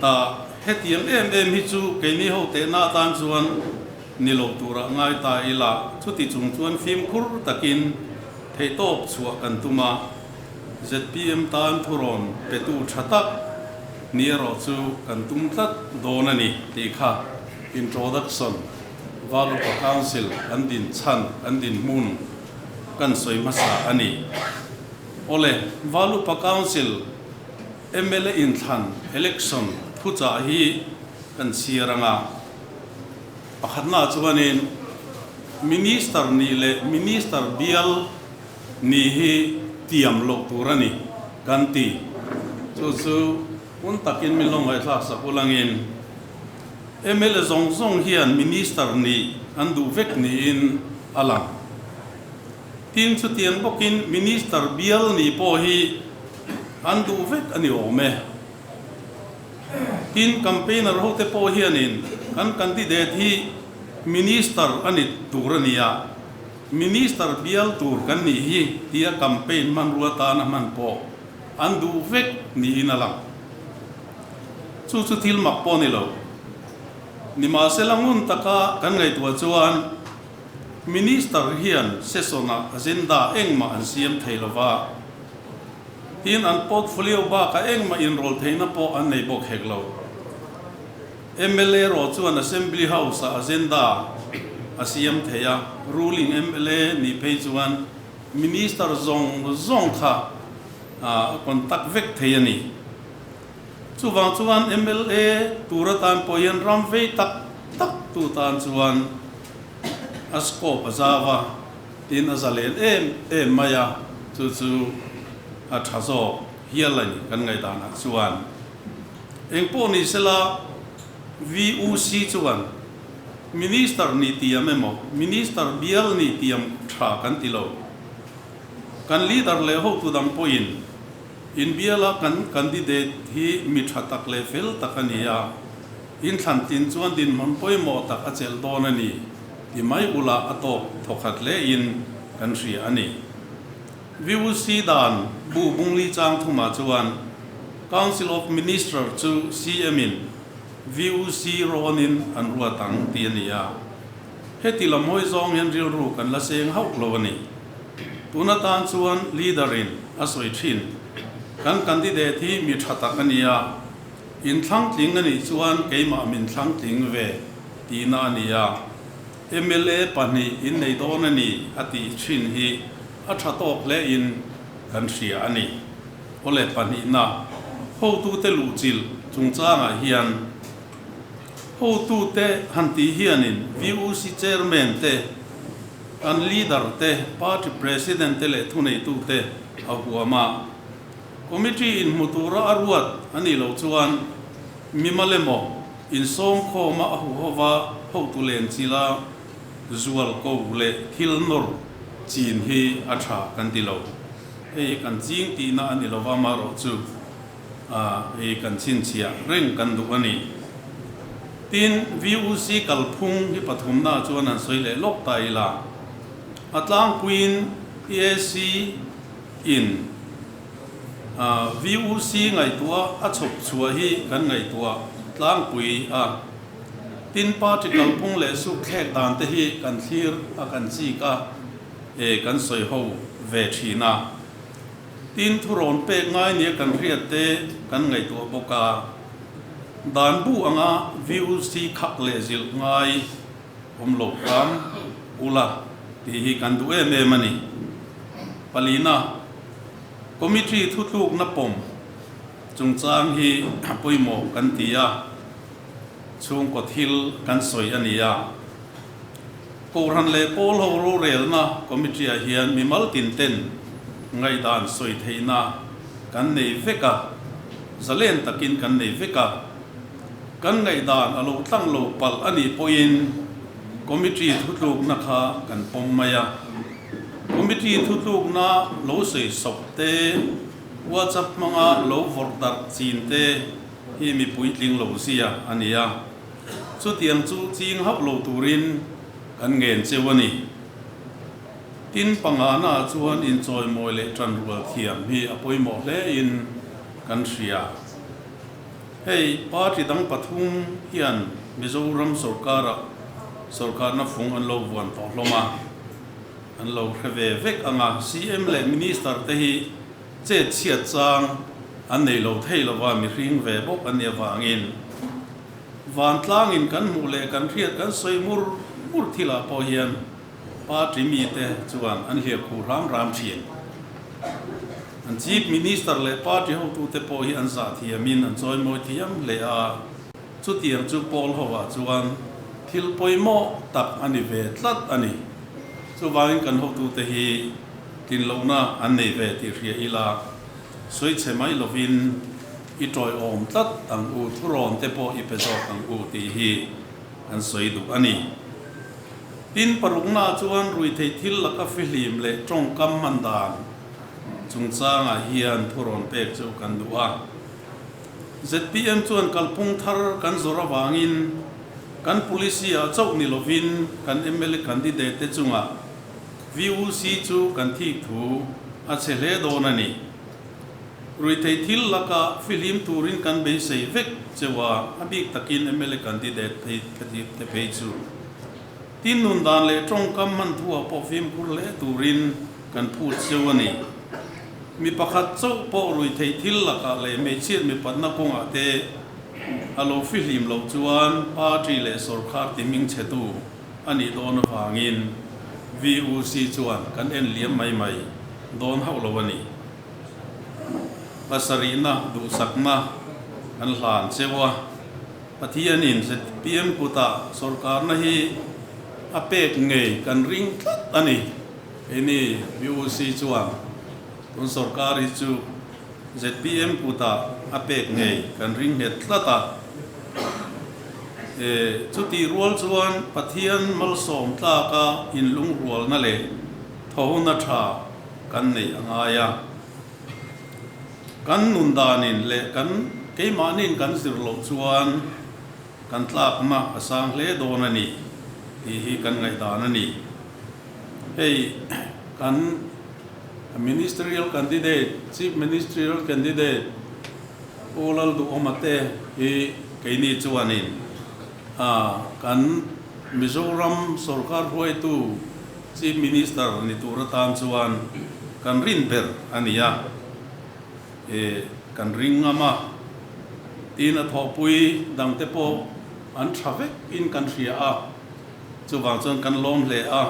ta. Hetiang em em hi chu keini ho tehna atan chuan ni lo turah ngai ta ila, chuti chung chuan fimkhur takin theihtawp chhuah kan tum a, zpm tan thurawn petu tha tak ni erawh chu kan tum tlat dawn a ni tih kha introduction Valupa Council kan din chhan, kan din hmun kan sawi hmasa a ni. Awle, Valupa Council mla inthlan, election, thuchah hi kan chhiar ang a. Pakhatna chuanin Minister nih leh Minister bial nih hi tiam loh tur a ni kan ti. Chu chu hun takin min lo ngaihthlak sak ulangin mla zawng zawng hian Minister nih an duh vek niin a lang. Tin, chutiang bawkin Minister bial nih pawh hi an duh vek a ni awm e. Tin, campaigner hote pawh hianin kan candidate hi Minister a ni tur a nia, Minister bial tur kan nih hi tia campaign hmanrua tana hman pawh an duh vek niin a lang. Chu chu thil mak pawh a ni lo. Nimahsela ngun taka kan ngaihtuah chuan Minister hian session-ah agenda engmah an siam thei lova, Tin, an portfolio bakah engmah inrawl theihna pawh an nei bawk hek lo. Mla rawh chuan Assembly House-ah agenda a siam thei a, ruling mla nih phei chuan Minister zawng zawng kha a contact vek thei a ni. Chuvang chuan mla tur atan pawh hian ram vei tak tak tu tan chuan a scope a zau a, Tin, a zalen em em mai a, chu chu a tha zawk hial a ni kan ngaihdanah chuan. Engpawh ni sela, VUC chuan Minister nih tiam emaw, Minister bial nih tiam tha kan ti lo. Kan leader leh hotu dang pawhin inbiala kan candidate hi mi tha tak leh fel tak a ni a, inthlan tlin chuan dinhmun pawimawh tak a chelh dawn a ni. Ti mai ula a tawk thawkhat hle in kan hria a ni. VUC dan bu Bungli chang thumah chuan Council of Minister chu CM in VUC rawnin an ruat ang tih a ni a. Heti lam hawi zawng hian rilru kan la seng hauh lo a ni. Tun atan chuan leader in a sawi thin. Kan candidate hi mi tha tak a ni a. Inthlangtling a nih chuan keimah min thlangtling ve tihna a ni a, mla pahnih innei dawn a ni a tih thin hi a tha tawk hle in kan hria a ni. Awle pahnihna hotute luhchilh chungchangah hian hotute han tih hianin VUC chairman te Kan leader te, party president te leh thuneitute a huam a. Committee in hmu tura a ruat a nih loh chuan mimal emaw insawmkhawma a huhova hotu len chila zual ko leh thil nawr chin hi a tha kan ti lo. Hei hi kan ching tihna a ni lova amaherawhchu hei kan chhinchhiah reng kan duh a ni. Tin, VUC kalphung hi pathumna chuan han sawi leh lawk ta ila, a tlangpuiin PAC in VUC ngaihtuah a chhawp chhuah hi kan ngaihtuah tlangpui a. Tin, party kalphung leh sukthlek dan te hi kan thlir a kan chik a, kan sawi ho ve thin a. Tin, thurawn pek ngai nia kan hriat te kan ngaihtuah bawk a, dan bu anga VUC khak leh zilh ngai awm lo hram ula tih hi kan duh em em a ni. Palina, Committee thutlukna pawm chungchang hi pawimawh kan ti a, chhungkaw thil kan sawi a ni a. Kohhran leh pawl ho rorelna committee ah hian mimal tin ten ngaihdan sawi theihna kan nei vek a, zalen takin kan nei vek a. Kan ngaihdan a lo tlang lo palh a nih pawhin committee thutlukna kha kan pawm mai a. Committee thutlukna lo sawi sawp te, WhatsApp hmanga lo vawrh darh chin te hi mipui tling lo zia a ni a. Chutiang chu ching hauh lo turin kan ngen cheu a ni. Tin, pangana chuan inchawimawi leh tanrual thiam hi a pawimawh hle in kan hria. Hei, party dang pathum hian Mizoram sorkarah sorkarna fung an lo vuan tawh hlawm a, an lo hre ve vek ang a, CM leh Minister te hi chet chhiat chang an nei lo thei lova mihring ve bawk an nih avangin, Vantlangin kan hmuh leh kan hriat kan sawi mur mur thilah pawh hian party mite chuan an hliah khuh hram hram thin. An Chief Minister leh party hotute pawh hi an zah thiamin an chawimawi thiam hle a, chutiang chu pawl hovah chuan thil pawimawh tak a ni ve tlat a ni. Chuvangin kan hotute hi tlinlohna an nei ve tih hria ila sawi chhe mai lovin, I tawiawm tlat ang u, thurawn te pawh i pe zawk ang u tih hi kan sawi duh a ni. Tin, paruknaah chuan ruihtheih thil laka fihlim leh tawngkam hman dan chungchangah hian thurawn pek chu kan duh a. Zpm chuan kalphung thar kan zawrh avangin kan policy-ah chauh ni lovin kan mla candidate te chungah VUC chu kan thik thu a chhe hle dawn a ni. Ruihtheih thil laka fihlim turin kan beisei vek cheu a, a bik takin mla candidate phei te phei chu. Tin nun dan leh tawngkam hman thuah pawh fimkhur hle turin kan phut cheu a ni. Mi pakhat chauh pawh ruihtheih thil lakah leh hmeichhiat mipatna kawngah te a lo fihlim loh chuan party leh sorkar ti hming chhetu a nih dawn avangin VUC chuan kan en liam mai mai dawn hauh lo a ni. Pasarihna duhsakna kan hlan cheu a, Pathianin zpm kutah sorkarna hi a pek ngei kan ring tlat a ni. Keini VUC chuan tun sorkar hi chu zpm kutah a pek ngei kan ring nghet tlat a. Chutih rual chuan Pathian malsawm tlaka inlungrualna leh thawhna tha kan neih a ngai a. Kan nun danin leh kan keimahnin kan zir loh chuan kan tlakna a sang hle dawn a ni tih hi kan ngaihdan a ni. Hei kan Ministerial Candidate, Chief Ministerial Candidate Pu Lalduhawma te hi keini chuanin kan Mizoram sorkar hruaitu Chief Minister ni tur atan chuan kan rin ber a ni a, e kan ring ngam a, tin a thawhpui dangte pawh an tha vek in kan hria a, chuvang chuan kan lawm hle a,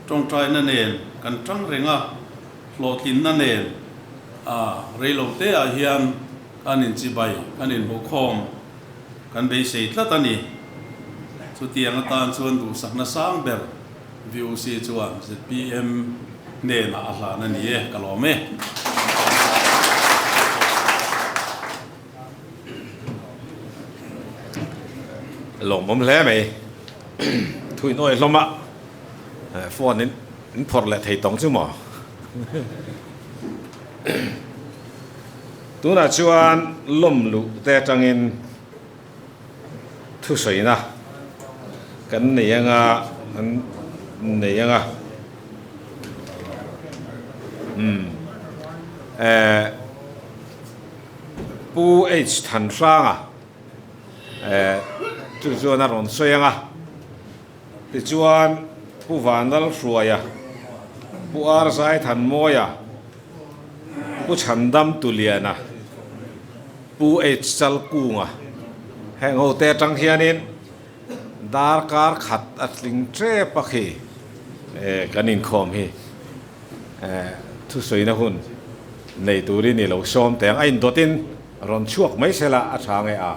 tawngtaina nen kan tang reng a, hlawhtlinna nen a reilote ah hian kan inchibai, kan inhmuhkhawm. Kan beisei tlat a ni. Chutiang atan chuan duhsakna sang ber VOC chuan zpm hnenah a hlan a ni e, ka lawm e. Lawmawm hle mai. Thui nawi hlawm a, phone in in phawrh leh thei tawng chu maw? Tunah chuan lawm luh te atangin thusawiina kan nei anga an nei anga umm eh Pu H Thanhranga eh chu chuan a rawn sawi anga tichuan Pu Vanlal Hruaia Pu R Zaithanmawia Pu Chhandam Tuliana Pu H Chalkunga heng ho te atang hianin darkar khat a tling tep a khi eh kan inkhawm hi eh thusawina hun nei turin i lo sawm teh ang a indawtin rawn chhuak mai sela a tha nge a.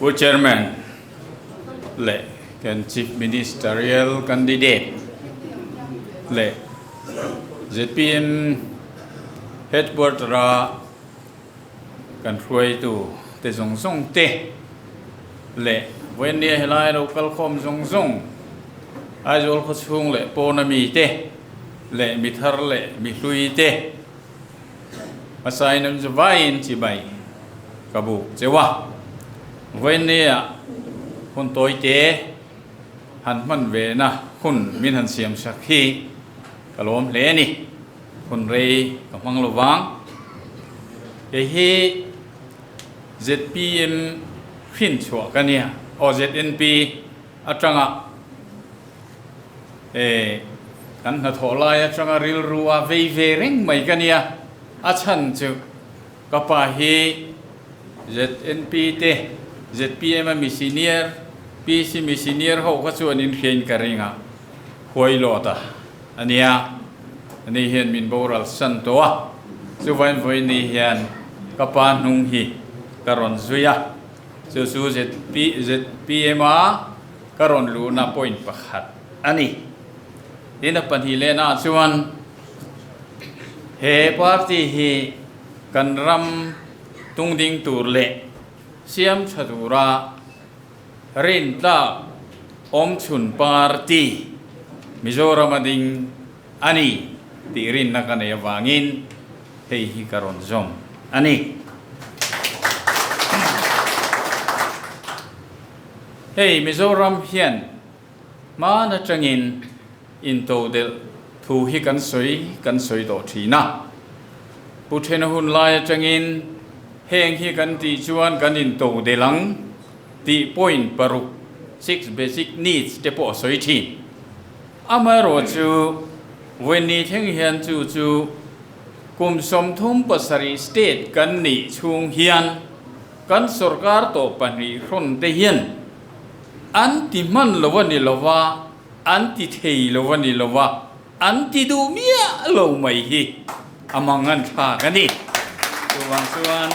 Pu Chairman leh kan Chief Ministerial Candidate leh zpm Headquarter-a kan hruaitu te zawng zawng te leh vawiinnia helai lo kalkhawm zawng zawng Aizawl khawchhung leh pawna mite leh mi thar leh mi hlui te hmasain an zu vaiin chibai ka buk cheu a. Vawiinnia hun tawi te han hman ve na hun min han siam sak hi ka lawm hle a ni. Hun rei ka hmang lo vang. Kei hi zpm hrinchhuah ka nia aw ZNP atanga e kan hnathawh lai atanga rilru a vei ve reng mai ka nia. A chhan chu ka pa hi ZNP te zpm a mi senior PC mi senior ho kha chuan inhriain ka ring a huai lawt a a nia. Ani hian min boral san tawh a, chuvain vawiini hian ka pa hnung hi ka rawn zui a, chu chu zpm a ka rawn luhna point pakhat a ni. Tin a pahnih lehnaah chuan he party hi kan ram tungding tur leh siam tha tura rintlak awmchhun party Mizoram a ding a ni tih rinna ka nei avangin hei hi ka rawn zawm a ni. Hei Mizoram hian hman atangin intodelh thu hi kan sawi kan sawi tawh thin a. Pu Thena hun lai atangin heng hi kan tih chuan kan intodelh ang tih point paruk, six basic needs, te pawh a sawi thin. Amaherawh chu vawiin thleng hian chu chu kum 37 state kan nih chhung hian kan sorkar tawh pahnih hrawn te hian an ti hman lo a ni lo va, an ti thei lo a ni lo va, an ti duh miah lo mai hi a mang an thlak a ni. Chuvang chuan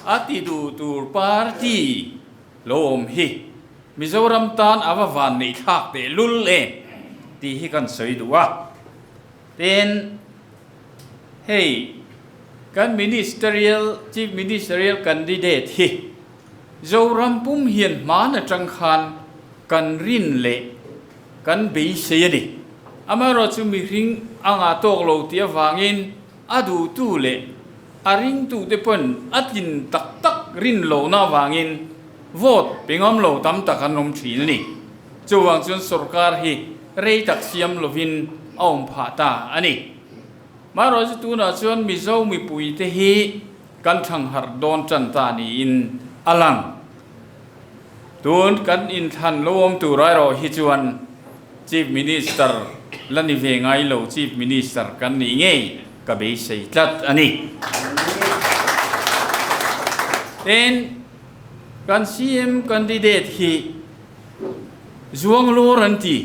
a ti duh tur party lo awm hi Mizoram tan a va van neih thlak teh lul em tih hi kan sawi duh a. Tin, hei kan ministerial, chief ministerial candidate hi Zoram pum hian hman atang khan kan rin leh kan beisei a ni. Amaherawhchu mihring a ngah tawk lo tih avangin a duhtu leh a ringtute pawn a tlin tak tak rin lohna avangin vote pe ngam lo tam tak an awm thin a ni. Chuvang chuan sorkar hi rei tak siam lovin a awm phah ta a ni. Marawhchu tunah chuan Mizo mipuite hi kan thangharh dawn tan ta niin a lang. Tun kan inthlan lo awm tur erawh hi chuan Chief Minister la ni ve ngai lo Chief Minister kan nih ngei ka beisei tlat a ni. Tin, kan CM candidate hi Zuanglawr an ti.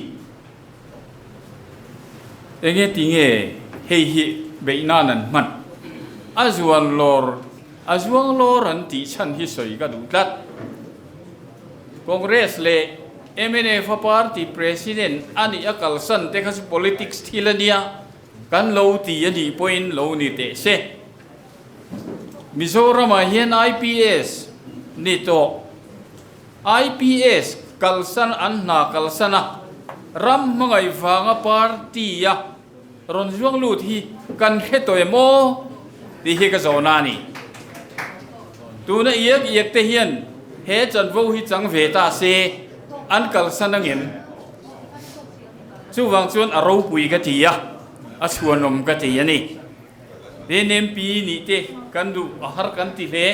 Enge ti nge hei hi beih nan an hman? A zuan lawr, a zuang lawr an tih chhan hi sawi ka duh tlat. Congress leh mnf a party president a nih a kalsan te kha chu politics thil a nia, kan lo ti a nih pawhin lo ni teh se. Mizoramah hian IPS ni tawh. IPS kalsan an hna kalsan a, ram hmangaih vanga party a rawn zuang lut hi kan hre tawh em aw tih hi ka zawhna a ni. Tuna iak iak te hian he chanvo hi chang ve ta se an kalsan angem? Chuvang chuan a ropui ka ti a, a chhuanawm ka ti a ni. NMP nih te kan duh a har kan ti hle.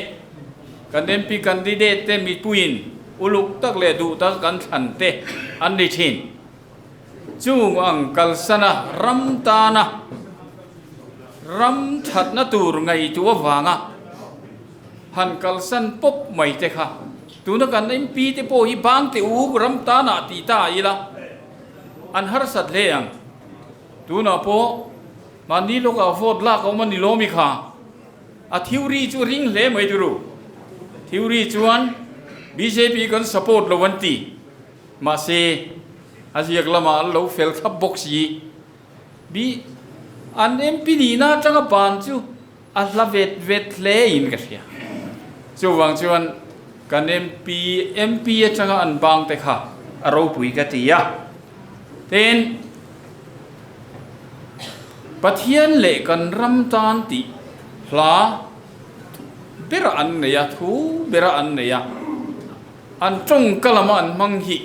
Kan MP candidate te mipuiin uluk tak leh duh tak kan thlan te an ni thin. Chung ang kalsana ram tana ram thatna tur ngaihtuah avanga han kalsan pawp mai te kha tuna kan MP te pawh hi bang teh u ram tanah tih ta ila an harsat hle ang. Tunah pawh mahni lawkah vote lak a awm a ni lawmi kha. A theory chu ring hle mai turu. Theory chuan bjp kan support lo an ti. Mahse, a ziak lamah an lo fel thlap bawk si. Bi an MP nihna atanga ban chu a hla vet vet hle in ka hria. Chuvang chuan kan MP MP atanga an bang te kha a ropui ka ti a. Tin, Pathian leh kan ram tan tih hla bera an nei a, thu bera an nei a, an tawngka lama an hmang hi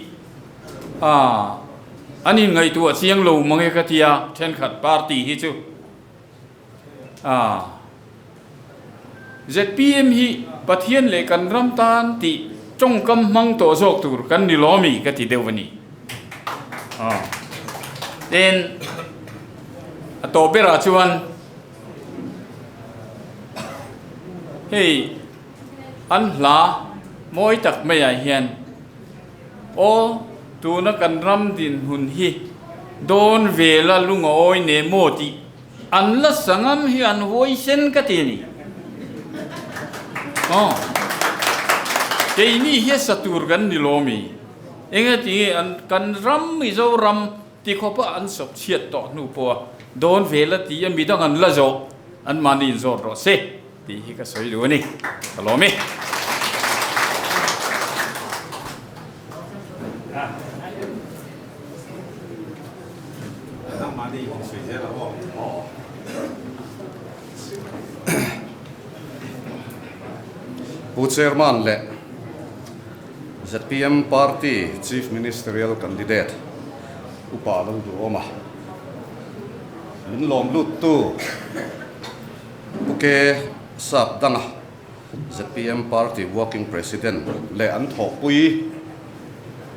ah an inngaihtuah chiang lo mang e ka tia thenkhat party hi chu ah zpm hi Pathian leh kan ram tan tih tawngkam hmang tawh zawk tur kan ni lawmi ka ti deuh a ni. Ah tin a tawh berah chuan hei an hla mawi tak maiah hian aw tuna kan ram dinhmun hi dawn vela lunga awi ne maw tih An la sangam hi an huaisen ka ti a ni. Aw. Keini hi a sa tur kan ni lo mi. Eng a ti nge an kan ram Mizoram ti khawpa an sawp chhiat tawh hnu pawha dawn ve la ti a midang an la zawh an mahni in zawt rawh se tih hi ka sawi duh a ni. Ka lawm e. Pu Chairman leh zpm Party Chief Ministerial Candidate Upa Lalduhawma min lawm luttu Pu Ke Sapdanga zpm Party Working President leh an thawhpui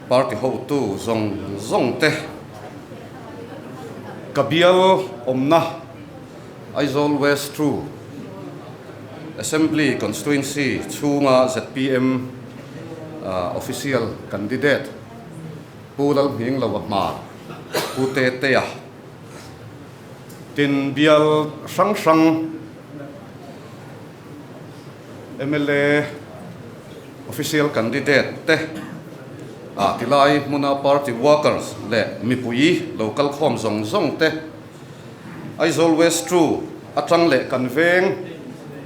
party hotu zawng zawng te ka bial awmna Aizawl West True Assembly Constituency chhunga zpm Official Candidate Pu Lalhminglo Ahmar, Pu Tetea, Tin bial hrang hrang mla official candidate te ah tilai hmuna party workers leh mipui lo kal khawm zawng zawng te Aizawl West True atang leh kan veng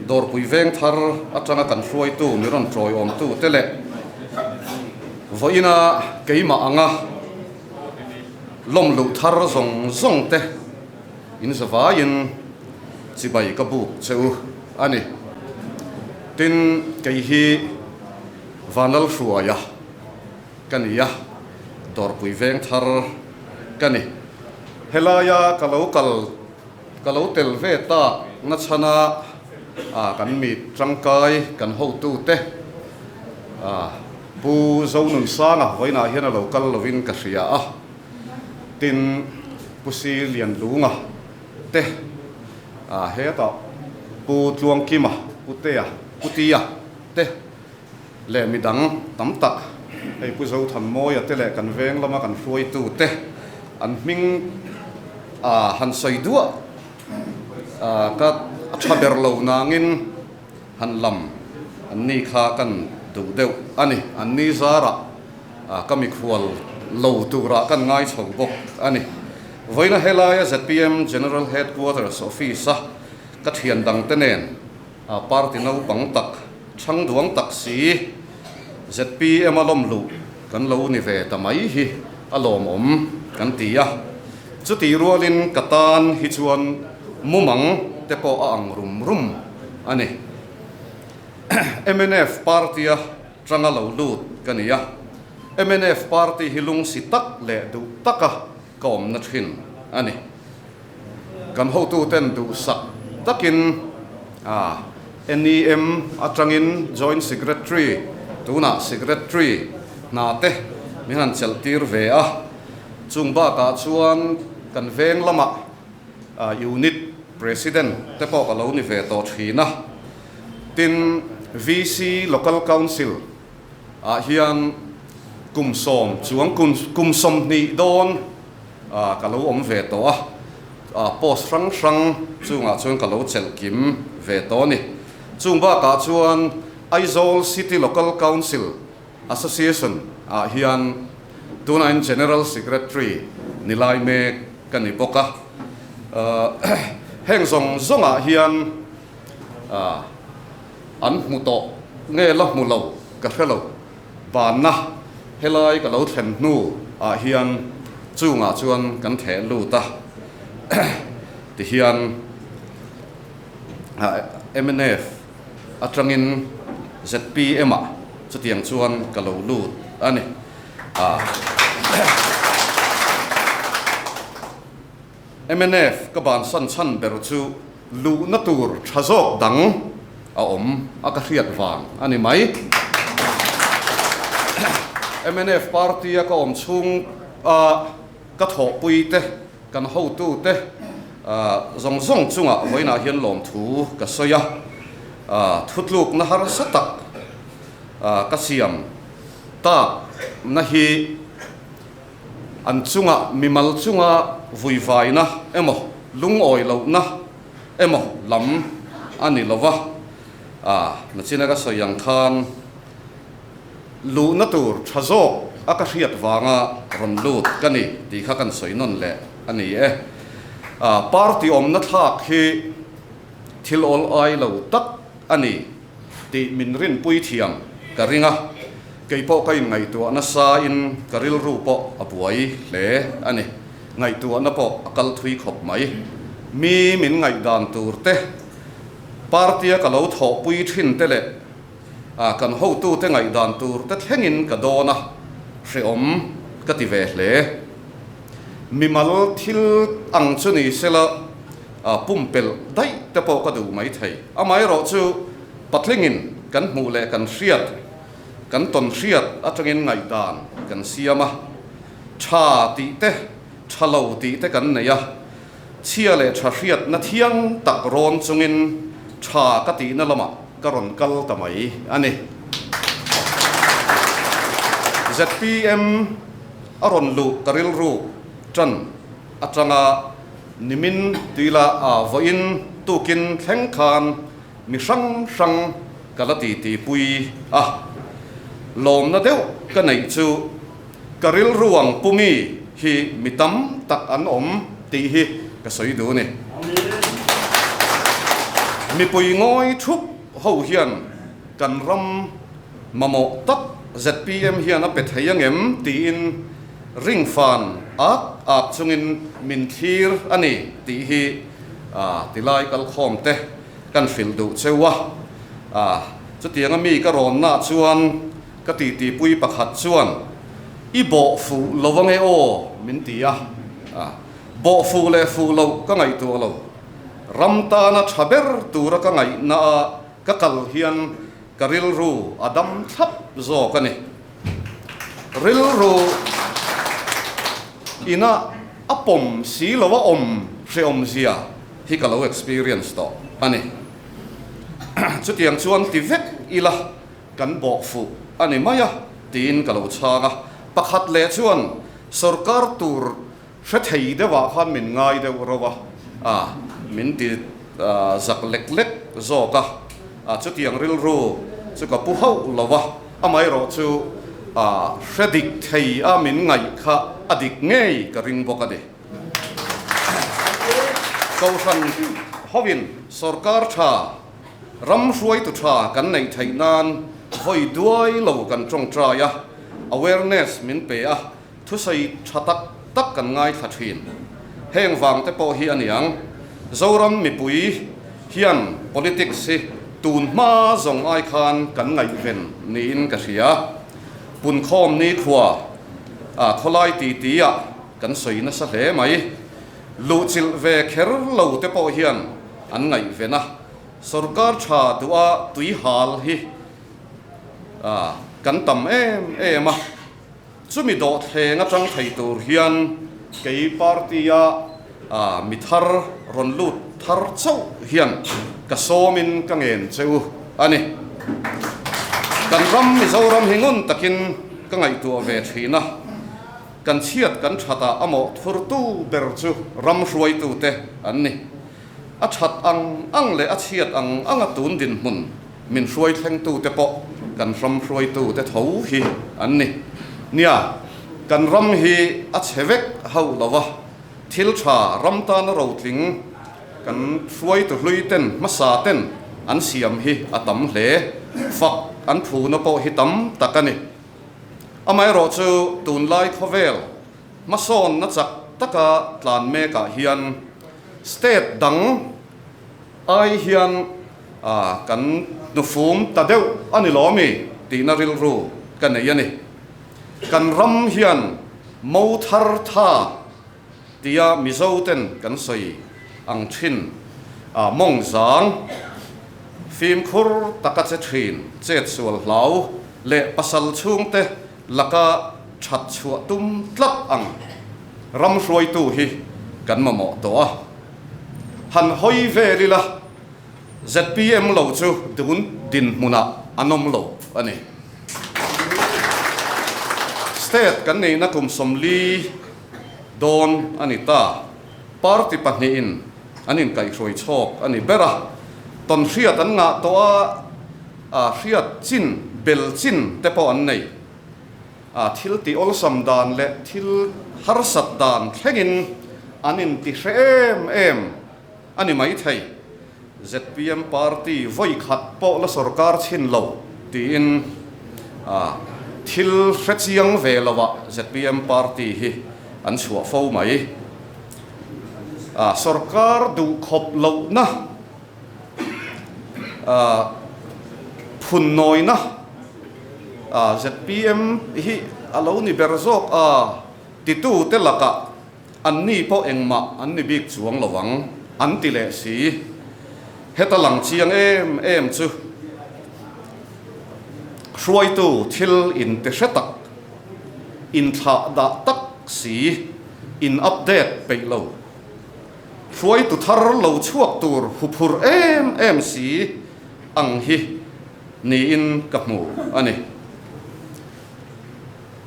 dawrpui veng thar atanga kan hruaitu mi rawn tawiawmtu te leh vawiina keimah anga Lawm luh thar zawng zawng te in zavaiin chibai ka buk che u a ni. Tin, kei hi Vanlal Hruaia ka ni a, Dawrpui veng thar ka ni. Helaia ka lo kal, ka lo tel ve tak nachhana kan mi tangkai kan hotute Pu Zonunsanga vawiinah hian a lo kal lovin ka hria a, tin Pu Si Lianlunga te hetah Pu Tluangkima, Pu Tea, Pu Tia te leh midang tam tak hei Pu Zothanmawia te leh kan veng lama kan hruaitu te an hming. Han sawi duah ka tha ber lo nangin han lam an ni kha kan duh deuh a ni. An ni zarah ka mikhual lo turah kan ngai chho bawk a ni. Vawiina helaia zpm General Headquarters Office-a ka thian dangte nen party naupang tak, chhang duang tak si zpm a lawm luh kan lo ni ve ta mai hi a lawmawm kan ti a. Chutih rualin ka tan hi chuan mumang te pawh a ang rum rum a ni. Mnf party-a tanga lo lut ka ni a, mnf party hi lungsi tak leh duh taka ka awmna thin a ni. Kan hotuten duhsak takin NEM atangin Joint Secretary, tunah Secretary hna te min han chelh tir ve a. Chung bakah chuan kan veng lamah Unit President te pawh ka lo ni ve tawh thin a. Tin, VC Local Council ah hian kum sawm chuang kum 20 dawn ka lo awm ve tawh a, post hrang hrang chungah chuan ka lo chelh kim ve tawh a ni. Chung bakah chuan Aizawl City Local Council Association ah hian tunain General Secretary ni lai mek ka ni bawk a. Heng zawng zawngah hian an hmu tawh nge la hmu lo ka hre lo. Banna helai ka lo thlen hnu ah hian chungah chuan kan theh lut a, tihian mnf atangin zpm ah chutiang chuan ka lo lut a ni. Mnf ka bansan chhan ber chu luhna tur tha zawk dang a awm a ka hriat vang a ni mai. Mnf party a ka awm chhung a ka thawhpui te, kan hotu te zawng zawng chungah vawiinah hian lawmthu ka sawi a, thutlukna harsa tak ka siam tak na hi An chunga mimal chunga vuivaina emaw lungawi lohna emaw lam a ni lo va, a nachina ka sawi ang khan luhna tur tha zawk a ka hriat vanga rawn lut ka ni tih kha kan sawi nawn leh a ni e. A party awmna thlak hi thil awl ai lo tak a ni. Tih min rinpui thiam ka ring a, kei pawh ka inngaihtuah nasain ka rilru pawh a buai hle a ni. Ngaihtuahna pawh a kal thui khawp mai. Mi min ngaihdan tur te, party-a ka lo thawhpui thin te leh kan hotute ngaihdan tur te thlengin ka dawn a, hreawm ka ti ve hle. Mimal thil ang chu ni sela, pumpelh daih te pawh ka duh mai thei. Amaherawh chu patlingin kan hmuh leh kan hriat, kan tawn hriat atangin ngaihdan kan siam a, tha tih te, tha lo tih te kan nei a, chhia leh tha hriatna thiang tak rawn chungin tha ka tihna lamah ka rawn kal ta mai a ni. Zpm a rawn luh ka rilru tan atanga Nimin tuila a vawiin tukin thleng khan mi hrang hrang ka la titi pui a, lawmna deuh ka neih chu ka rilru ang pumi hi mi tam tak an awm tih hi ka sawi duh ni. Mipui ngawi thup ho hian kan ram mamawh tak zpm hian a pe thei angem tiin Ringfan ak ak chungin min thlir a ni tih hi tilai kalkhawm te kan hrilh duh cheu a. Chutianga mi ka rawnna chuan ka titipui pakhat chuan i bawh fuh lo ange aw min ti a. Bawh fuh leh fuh loh ka ngaihtuah lo. Ram tana tha ber tura ka ngaihna a ka kal hian ka rilru a dam thlap zawk a ni. Rilru ina a pawm si lo a awm hrehawm zia hi ka lo experience tawh a ni. Chutiang chuan ti vek ila kan bawh fuh a ni mai a tiin ka lo chhang a. Pakhat leh chuan sorkar tur. Hre thei deuhah khan min ngai deuh rauh a, a min ti zak lek lek zawk a, a chutiang rilru chu ka pu hauh lo a, amaherawh chu a hre dik thei a min ngaih kha a dik ngei ka ring bawk a ni. Kohhran hovin sorkar tha, ram hruaitu tha kan neih theih nan vawi duai lo kan tawngtai a, awareness min pe a, Thusawi tha tak tak kan ngaithla thin. Heng vang te pawh hi a niang. Zoram mipui hian politics hi tun hma zawng ai khan kan ngaihven niin ka hria. Punkhawm nikhua ah khawlai titi ah kan sawi nasa hle mai. Luhchilh ve kher lo te pawh hian an ngaihven a. Sorkar tha duha tui hal hi kan tam em em a. Chumi dawhthleng atang thei tur hian kei party-a mi thar rawn lut thar chauh hian ka sawmin ka ngen che u a ni. Kan ram Mizoram hi ngun takin ka ngaihtuah ve thin a, kan chhiat kan thatah a mawhthurtu ber chu ram hruaitute an ni. A that ang ang leh a chhiat ang anga tun dinhmun min hruai thlengtute pawh kan ram hruaitute tho hi an ni. Nia, kan ram hi a chhe vek hauh lo va, thil tha ram tana rotling kan hruaitu hlui ten hmasa ten an siam hi a tam hle. Fak an phuna pawh hi tam tak a ni. Amaherawhchu tunlai khawvel hmasawnna chak taka tlan mekah hian State dang ai hian kan hnufum ta deuh a ni lawmi tihna rilru ka nei a ni. Kan ram hian mo thar tha tia Mizo ten kan sawi ang thin a mawng zang fimkhur taka che thin chet sual hlau leh pasal chhungte laka that chhuah tum tlat ang. Ram hruaitu hi kan mamawh tawh a, han hawi vel ila zpm lo chu dun dinhmunah an awm lo a ni. State kan neihna kum 40 dawn a ni ta. Party pahnihin an inkaihhruai chhawk a ni ber a, tawnhriat an ngah tawh a, a hriat chin bel chin te pawh an nei. A thil tih awlsam dan leh thil harsat dan thlengin an inti hre em em a ni maithei. Zpm party vawi khat pawh la sorkar chhin lo tiin thil hre chiang ve loah zpm party hi an chhuah fo mai. Sorkar duh khawp lohna Phunnawina zpm hi a lo ni ber zawk a, titute lakah anni pawh engmah an ni bik chuang lo ang an ti leh si. Heta lang chiang em em chu hruaitu thil inte hre tak, inthlah dah tak si, in update peih lo. Hruaitu thar lo chhuak tur huphurh em em si ang hi niin ka hmu a ni.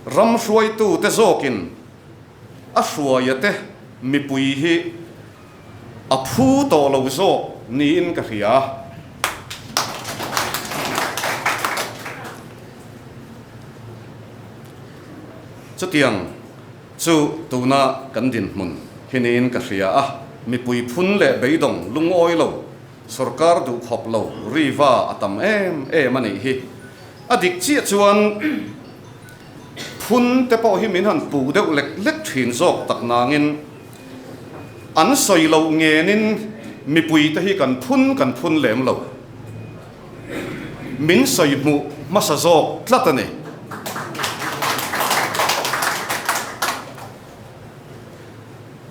Ram hruaitute zawkin a hruaia te mipui hi a phu tawh lo zawk niin ka hria. Chutiang. Chu tuna kan dinhmun hi niin ka hria a, mipui phun leh beidawng lungawi lo, sorkar duh khawp lo riva a tam em em a nih hi. A dik chiah chuan phun te pawh hi min han puh deuh lek lek thin zawk tak nangin an sawi loh ngenin mipui te hi kan phun kan phun lem lo. Min sawi hmuh hmasa zawk tlat a ni.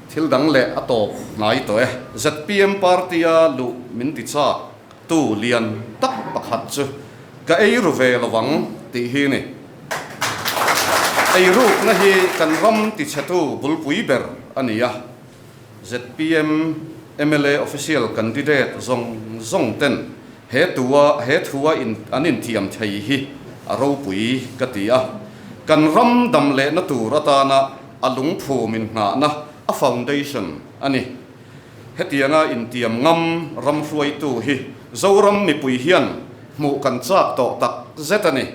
Thil dang leh a tawp hnai tawh e. Zpm party-a luh min ti chak tu lian tak pakhat chu ka ei ru ve lo ang tih hi ni. Eirukna hi kan ram tichhetu bulpui ber a ni a. Zpm mla official candidate zawng zawng ten he tua he thua in an inthiam thei hi a ropui ka ti a, kan ram dam lehna tur atana a lungphum inngahna a foundation a ni. Hetianga intiam ngam ram hruaitu hi Zoram mipui hian hmuh kan chak tawh tak zet a ni.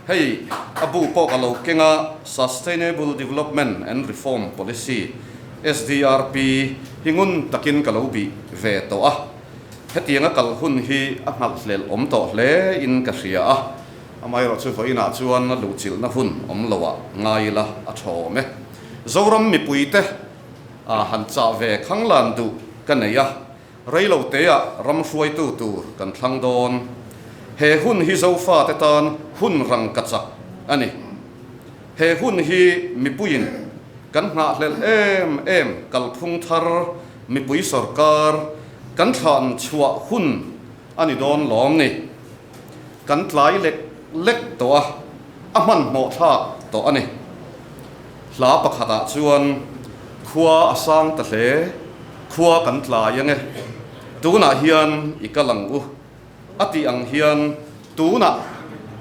Hei a bu pawh ka lo keng a, Sustainable Development and Reform Policy, SDRP, hi ngun takin ka lo bih ve tawh a. Hetianga kal hun hi a nghalhhlelh awm tawh hle in ka hria a, amaherawhchu vawiinah chuan a luhchilhna hun awm loah ngai ila a tha awm e. Zoram mipuite a han chah ve khanglan duh ka nei a, Reiloteah ram hruaitu tur kan thlang dawn. He hun hi Zofate tan hun rangka chak a ni. He hun hi mipuiin kan nghahhlelh em em kalphung thar mipui sorkar kan thlan chhuah hun a ni dawn lawm ni. Kan tlai lek lek tawh a, a hmanhmawh thlak tawh a ni. Hla pakhatah chuan khua a sang ta hle, khua kan tlai ange, tunah hian i kal ang u a tih ang hian tunah,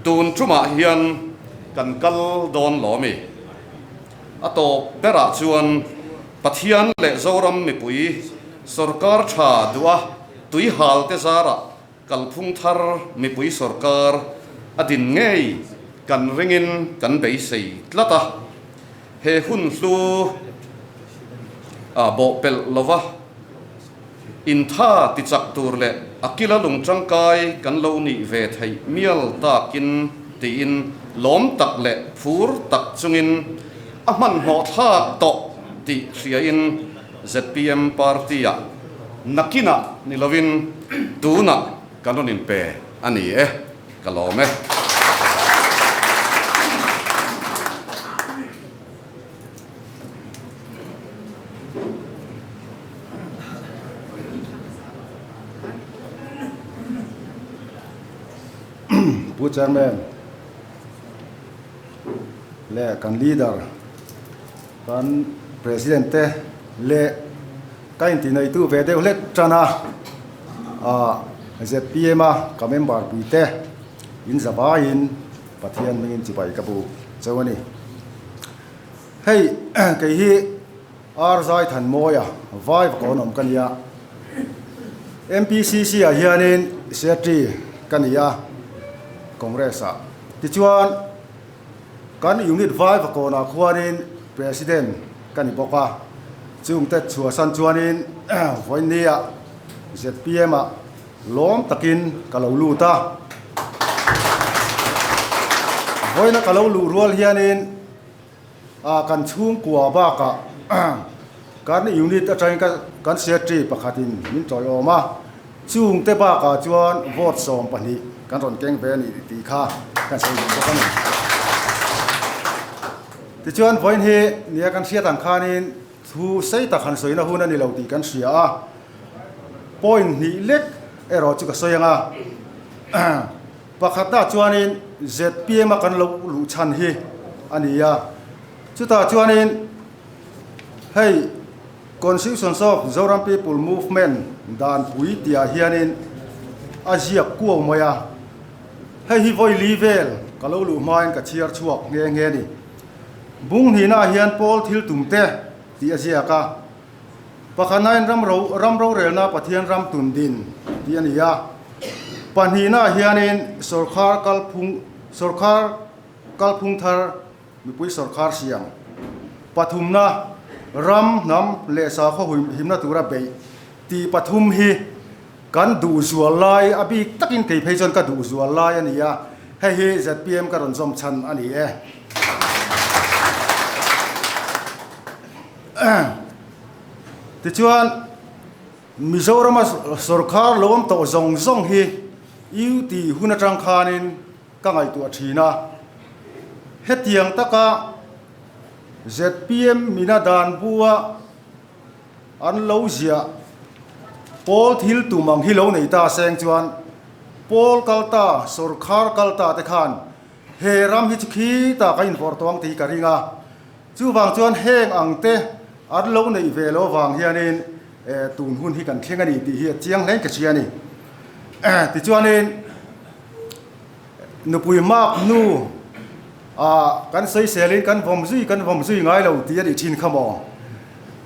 tun tumah hian kan kal dawn lo ami? A tawp berah chuan Pathian leh Zoram mipui sorkar tha duh a tuihal te zarah Kalphung thar mipui sorkar a din ngei kan ringin kan beisei tlat a, he hun hlu a bawhpelh lova intha tichak tur leh a kila lung tangkai kan lo nih ve theih mial takin tiin lawm tak leh phur tak chungin a hmanhmawh thlak tawh tih hriain zpm party-ah nakinah ni lovin tunah kan rawn inpe a ni e, ka lawm e. Pu Chairman leh kan Leader Kan President te leh ka intineitu ve deuh hlek tan a, ah zpm a ka member pui te in zavaiin Pathian hmingin chibai ka bu cheu a ni. Hei kei hi R Zaithanmawia vai vakawn awm ka nia, MPCC ah hianin Secretary ka ni a Congress ah tichuan, Kan unit vai vakawnah khuanin President ka ni bawk a, chungte chhuahsan chuanin vawinia zpm ah lawm takin ka lo lut a. Vawiina ka lo luh rual hianin kan chhungkua bakah kan unit atangin kan secretary pakhatin min tawiawm a. Chungte bakah chuan vote 12 kan rawn keng ve a ni tih kha kan sawi duh bawk a ni. Tichuan vawiin hi nia kan hriat ang khanin thu sei tak han sawina hun a ni lo tih kan hria a, point hnih lek erawh chu ka sawi ang a. Pakhatna chuanin zpm a kan lo luh chhan hi a ni a, chutah chuanin hei, Constitution of Zoram People Movement dan pui tihah hianin a ziak kuau mai a, hei hi vawi li vel ka lo luh hmain ka chhiar chhuak nghe nghe a ni. Bung hnihnaah hian Paul thil tum te tih a ziak a, pakhatnain ram ro ram rorelna Pathian ram tun din tih a ni a, pahnihnaah hianin sawrkhar kalphung sawrkhar kalphung thar Mipui sawrkhar siam pathumna ram, hnam leh sakhaw himna tura beih tih pathum hi kan duh zual lai a bik takin kei phei chuan ka duh zual lai a ni a, hei hi zpm ka rawn zawm chhan a ni e. Tichuan Mizorama sawrkhar lo awm tawh zawng zawng hi UT hun atang khanin Ka ngaihtuah thin a, hetiang taka zpm mina dan bua an lo ziah pawl thil tum ang hi lo nei ta seng chuan pawl kal ta, sawrkhar kal ta te khan he ram hi chu khitah ka invawrh tawh ang tih ka ring a. Chuvang chuan heng ang te an lo neih ve lo vang hianin tun hun hi kan thleng a ni tih hi a chiang hle ka hria a ni. Tichuanin Nupui mak nu ah kan sawiselin kan vawm zui kan vawm zui ngai lo tih a nih thin kha maw?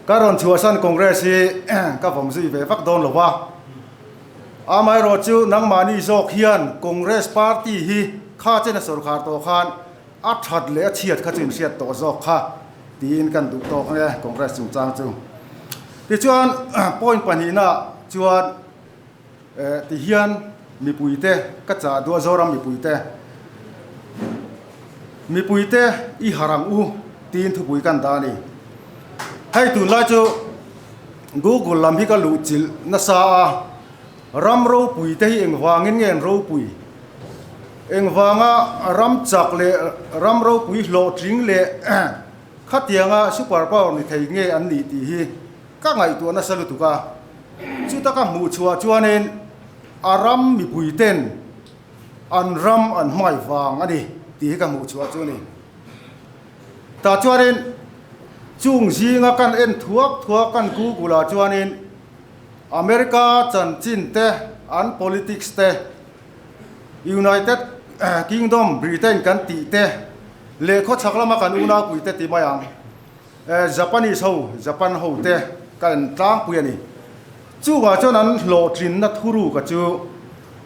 Ka rawn chhuahsan Congress hi ka vawm zui ve vak dawn lo va. Amaherawh chu nangmahni zawk hian Congress party hi kha chena sawrkhar tawh khan a that leh a chhiat kha chu inhriat tawh zawk kha tiin kan duh tawk nge Congress chungchang chu. Tichuan point pahnihna chuan tihian mipuite ka chah duh a Zoram mipuite mipuite i harh ang u tiin thupui kan dah a ni. Hei tunlai chu Google lam hi ka luh chilh nasa a, ram ropui te hi engvangin nge an ropui? Engvanga ram chak leh ram ropui hlawhtling leh khatianga super power ni thei nge an nih tih hi ka ngaihtuah nasa lutuk a. Chuta ka hmuh chhuah chuanin a ram mipui ten an ram an hmai vang a ni tih hi ka hmuh chhuah chu a ni. Tah chuanin chung zinga kan en thuak thuak kan Google ah chuanin America chanchin te an politics te United Kingdom Britain kan tih te leh khawchhak lama kan unaupui te ti mai ang Japanese ho Japan ho te ka en tlangpui a ni. Chungah chuan an hlawhtlinna thuruka chu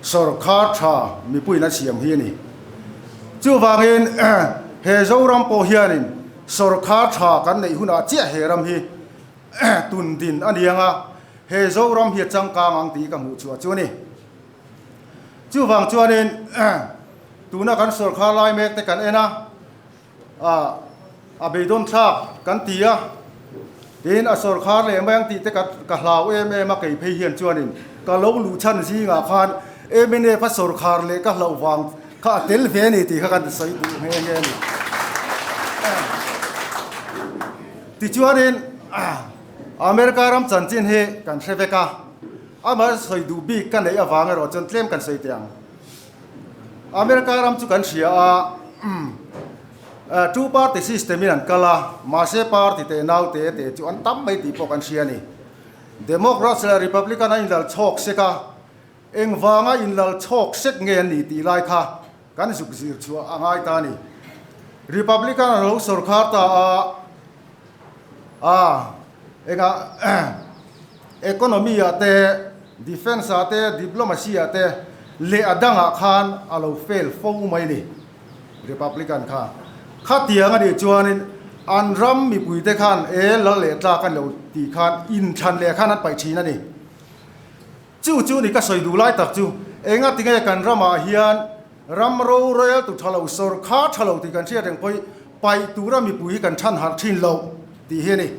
sawrkhar tha mipuiin a siam hi a ni. Chuvangin he Zoram pawh hianin sawrkhar tha kan neih hunah chiah he ram hi tun din a ni ang a, he Zoram hi a changkang ang tih ka hmuh chhuah chu a ni. Chuvang chuanin tuna kan sawrkhar lai mek te kan en a, A beidawn thlak kan ti a, tin a sawrkhar leh mai ang tih te ka hlau em em a, kei phei hian chuanin ka lo luh chhan zingah khan mnf a sawrkhar leh ka hlauh vang kha a tel ve a ni tih kha kan sawi duh nghe nghe a ni. Tichuanin America ram chanchin hi kan hre vek a, amah sawi duh bik ka neih avang erawh chuan tlem kan sawi teh ang. America ram chu kan hria a, two party system in an kal a, mahse party teh nau te te chu an tam mai tih pawh kan hria a ni. Democrats leh Republican an inlal chhawk sek a, engvanga inlal chhawk sek nge an nih tih lai kha kan zuk zir chhuah a ngai ta a ni. Republican an lo sawrkhar ta a, a engah economy ah te, Defence ah te, Diplomacy ah te leh a dangah khan a lo fail fo mai ni Republican kha. Khatiang a nih chuanin an ram mipuite khan e lal leh tlak a ni lo tih khan inthlan leh khan an paih thin a ni. Chu chu ni ka sawi duh lai tak chu enga tinge kan ramah hian ram rorel tu tha lo, sawrkhar tha lo tih kan hriat reng pawh hi paih tura mipui hi kan chhan harh thin lo tih hi a ni.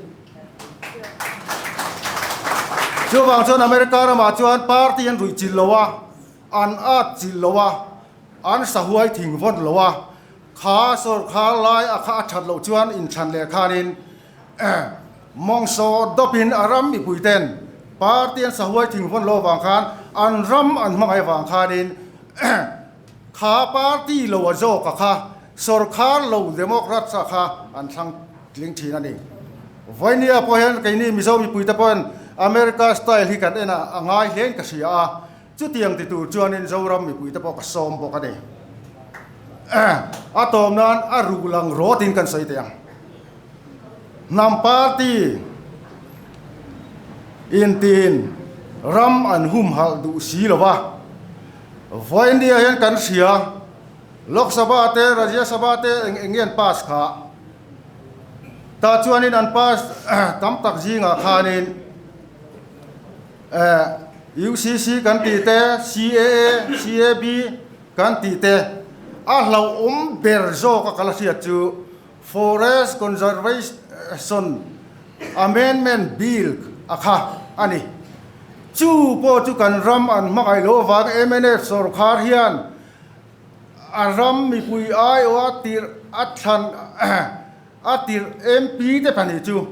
Chuvang chuan America ramah chuan party an ruih chilh lo a, an at chilh lo a, an sahuai thing vawt lo a, kha sawrkhar lai a kha a that loh chuan inthlan leh khanin mawngsaw dawpin a ram mipui ten party an sahuai thing vawn lo avang khan an ram an hmangaih avang khanin kha party lo a zawk a kha sawrkhar lo Democrats a kha an thlang tling thin a ni. Vawinia pawh hian keini Mizo mipuite pawhin America style hi kan en a, a ngai hlein ka hria a, chutiang ti tur chuanin Zoram mipuite pawh ka sawm bawk a ni. A tawm nan a ruh lang rawtin kan sawi teh ang. Hnam party intiin ram an humhalh duh si lo va, Vawinia hian kan hria. Lok Sabha te Rajya Sabha te eng eng nge an pass kha? Tah chuanin an pass tam tak zingah khanin UCC kan tih te, CAA, CAB kan tih te a hlauhawm ber zawk a kal a hriat chu Forest Conservation Amendment Bill a kha a ni. Chu pawh chu kan ram an hmangaih loh avang mnf sawrkhar hian A ram mipui aiawh a tirh a thlan a tirh MP te pahnih chu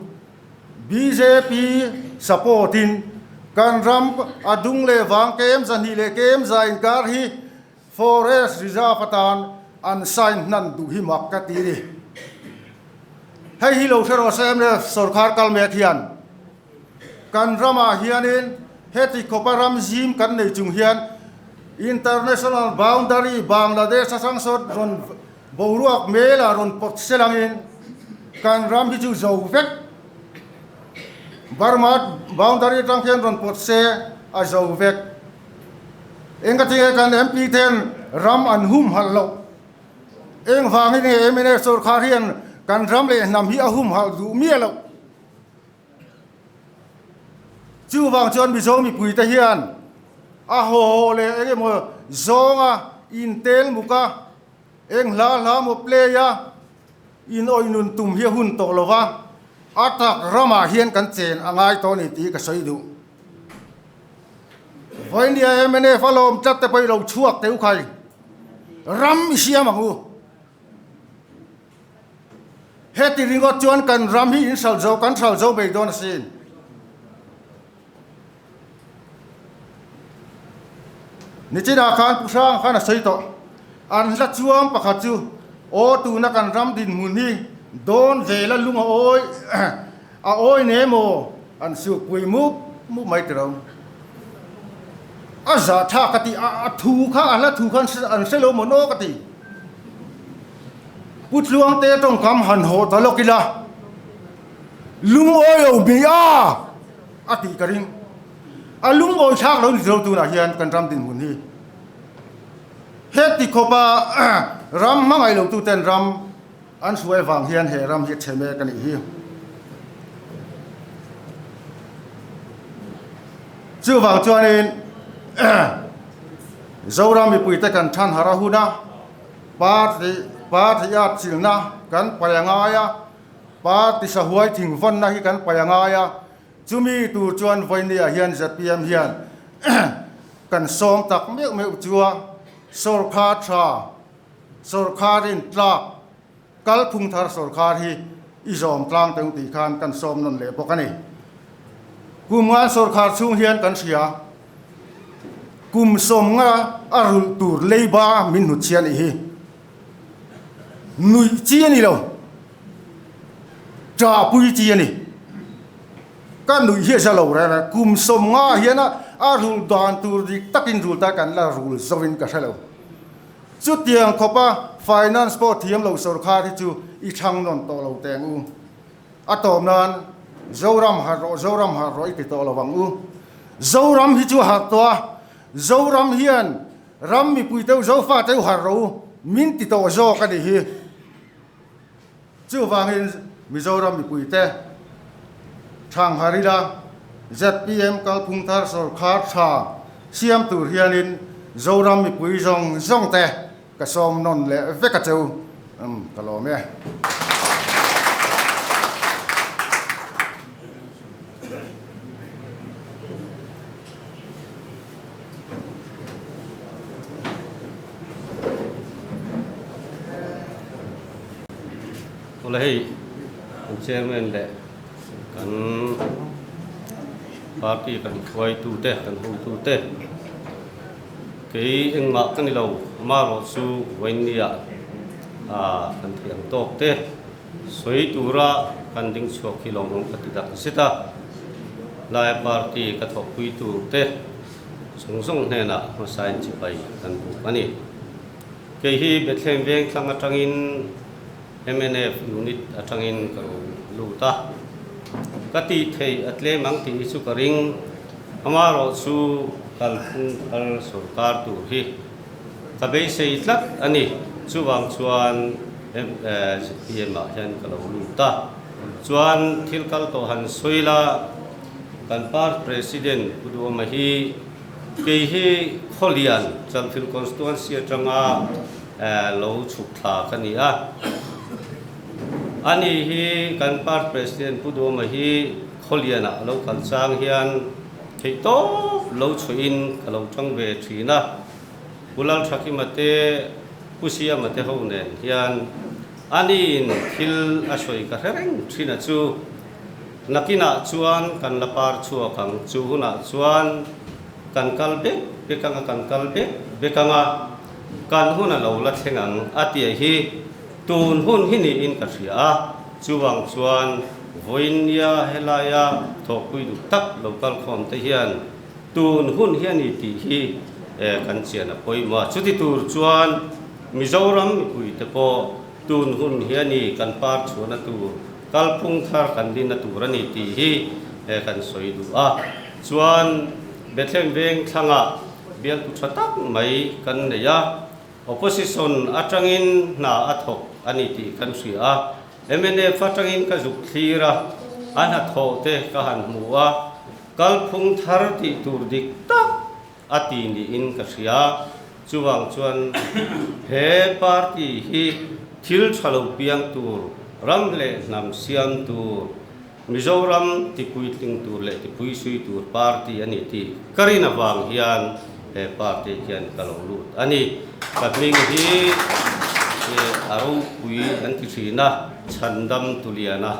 bjp support in kan ram a dung leh vang kem zahnih leh kem za inkar hi forest reserve atan an sign hnan duh hi mak ka ti ni. Hei hi lo hre rawh se mnf sawrkhar kal mek hian Kan ramah hianin heti khawpa ram zim kan nei chung hian International Boundary Bangladesh atang sawn rawn boruak melah rawn pawt selangin kan ram hi chu zo vek. Burma boundary atang khian rawn pawt se a zo vek. Engati nge kan MP ten ram an humhalh loh? Engvangin nge mnf sorkar hian kan ram leh hnam hi a humhalh duh miah loh? Chuvang chuan Mizo mipuite hian a haw haw leh eng emaw zawnga intel muk a, eng hla hla maw play a, inawih nun tum hi a hun tawh lo va, a tak ramah hian kan chen a ngai tawh a ni tih ka sawi duh. Vawinia mnf a lawm tlat te pawh i lo chhuak teh u khai, ram i siam ang u. Heti ringawt chuan kan ram hi in hral zo, kan hral zo mai dawn asin. Nichinah khan Pu Hrang khan a sawi tawh. An hla chuang pakhat chu, Aw tuna kan ram dinhmun hi dawn vela lung a awi a awi ne maw? An sukpui mup mup mai tiro. A zah tha ka ti, a thu kha a hla thu khan an hre lo maw naw ka ti. Pu Tluangte tawngkam han haw ta lawk ila, lungawi lo mi a a tih ka ring. A lungawi thlak lo ni zo tunah hian kan ram dinhmun hi. Heti khawpa ram hmangaih lo tuten ram an hruai vang hian he ram hi a chhe mek a nih hi. Chuvang chuanin Zoram mipuite kan than harh a hun a. Party party a chilna kan pai a ngai a, party sahuai thingvawnna hi kan pai a ngai a, chumi tur chuan vawinia hian zpm hian kan sawm tak meuh meuh chu a, sawrkhar tha, sawrkharin tlak kalphung thar sawrkhar hi i zawm tlang teng tih khan kan sawm nawn leh bawk a ni. Kum ngan sawrkhar chhung hian kan hria. Kum sawmnga a rulh tur leiba min hnut chhia nih hi. Nuih chi a ni lo. Ṭahpui chi a ni. Ka nuih hi a za lo reng a, kum sawmnga hian a rulh dan tur dik takin rul ta kan la rul zo in ka hre lo. Chutiang khawpa finance pawh thiam lo sawrkhar hi chu i thlang nawn tawh lo teng u. A tawp nan Zoram harh rawh, Zoram harh rawh i ti tawh lo ang u. Zoram hi chu a harh tawh a, Zoram hian ram mipui teuh Zofa teuh harh rawh u, min ti tawh zawk a nih hi. Chuvangin Mizoram mipuite Thangharh ila zpm kalphung thar sawrkhar tha siam tur hianin Zoram mipui zawng zawng te Ka sawm nawn leh vek a cheu. Umm, ka lawm e. Awle hei kan chairman leh kan party kan hruaitute kan hotute Kei engmah ka ni lo, amarawh chu Vawinia ah kan thei ang tawk te sawi tura kan ding chhuak hi lawmawm ka ti tak zet a, Lai party ka thawhpui tur te zawng zawng hnenah hmasain chipai kan buk a ni. Kei hi Bethlehem Vengthlang atangin mnf unit atangin ka rawn lut a, ka tih theih a tlem ang tih hi chu ka ring, amarawh chu kalphung thar sawrkar tur hi ka beisei tlat a ni, chuvang chuan zpm ah hian ka lo lut a, chuan thil kal tawh han sawi la, kan party president Pu Duhawma hi kei hi Khawlian Chalfilh constituency atanga lo chhuk thla ka ni a. Ani hi kan party president Pu Duhawma hi Khawlianah a lo kal chang hian theih tawp lo chhuahin ka lo tang ve thin a. Pu Lalthakima te, Pu Siama te ho nen hian aniin thil a sawi ka hre reng thin a chu. Nakinah chuan kan la par chhuak ang, chu hunah chuan kan kal bek bek anga kan kal bek bek anga. Kan hun a lo la thleng ang a tih hi tun hun hi niin ka hria a, chuvang chuan vawinia helaia thawhpui duh tak lo kalkhawm te hian tun hun hi a ni tih hi kan chian a pawimawh a, chuti tur chuan Mizoram mipui te pawh tun hun hi a ni kan par chhuahna tur kalphung thar kan dinna tur a ni tih hi kan sawi duh a. Chuan Bethlehem veng thlangah bialtu tha tak mai kan nei a, opposition atangin hna a thawk a ni tih kan hria a. Mnf atangin ka zuk thlir a, a hnathawh te ka han hmu a, kalphung thar tih tur dik tak a ti niin ka hria. Chuvang chuan he party hi thil tha lo piang tur, ram leh hnam siam tur, Mizoram tipuitling tur leh tipuisui tur party a ni tih ka rin avang hian he party hian ka lo lut a ni. Ka hming hi a ropui an ti thin a, Chhandam Tuliana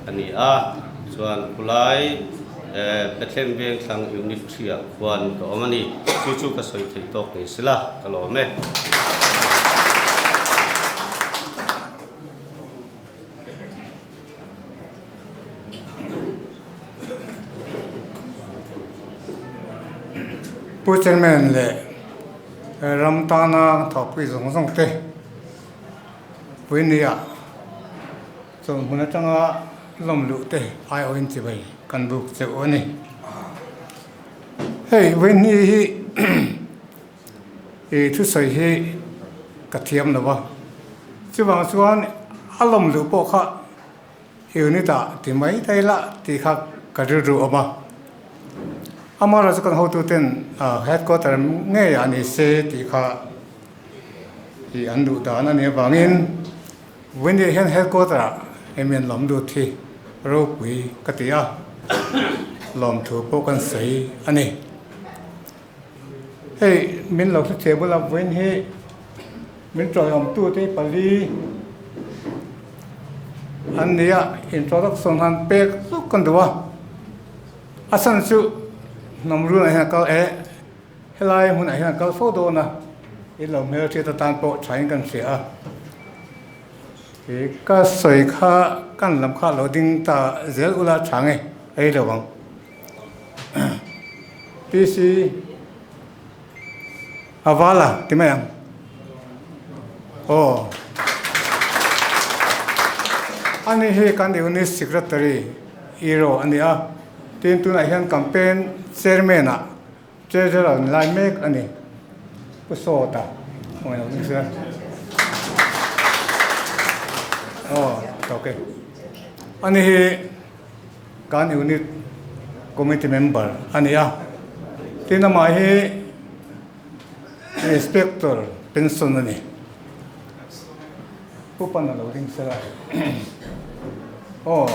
a ni a, chuan khulai Bethlehem Vengthlang Unit Three ah khuan ka awm a ni. Chu chu ka sawi thei tawk ni sela ka lawm e. Pu Chairman leh ram tana thawhpui zawng zawng te pui nia chawlhmun atanga lawm luh te aiawhin chibai kan buk cheuh a ni. Hei vawiin hi I thusawi hi ka thiam lo a, chuvang chuan a lawm duh pawh kha unit ah ti mai thei la tih kha ka rilru awm a. Amaherawhchu chu kan hotu ten headquarter ngei ah ni se tih kha i an duh dan a nih avangin Vawiin hian headquarter ah hemi an lawm lut hi ropui ka ti a, lawmthu pawh kan sawi a ni. Hei min lo hre thei bula vawiin hi min tawiawmtu te pali an ni a, introduction han pek zuk kan duh a, a chhan chu hnam runah hian a kal eh helai hmunah hian a kal fo dawn a, in lo hmelhriat atan pawh thain kan hria a, ka sawi kha kan lam kha lo ding ta zel ula tha nge ei lo ang. PC a val a ti mai ang aw ani hi kan unit secretary hero a ni a tin tunah hian campaign chairman ah treasurer ni lai mek a ni pu sawta aw okay ani hi. Kan unit committee member a ni a, tin amah hi inspector pension a ni. Pu Pana lo ding sela aw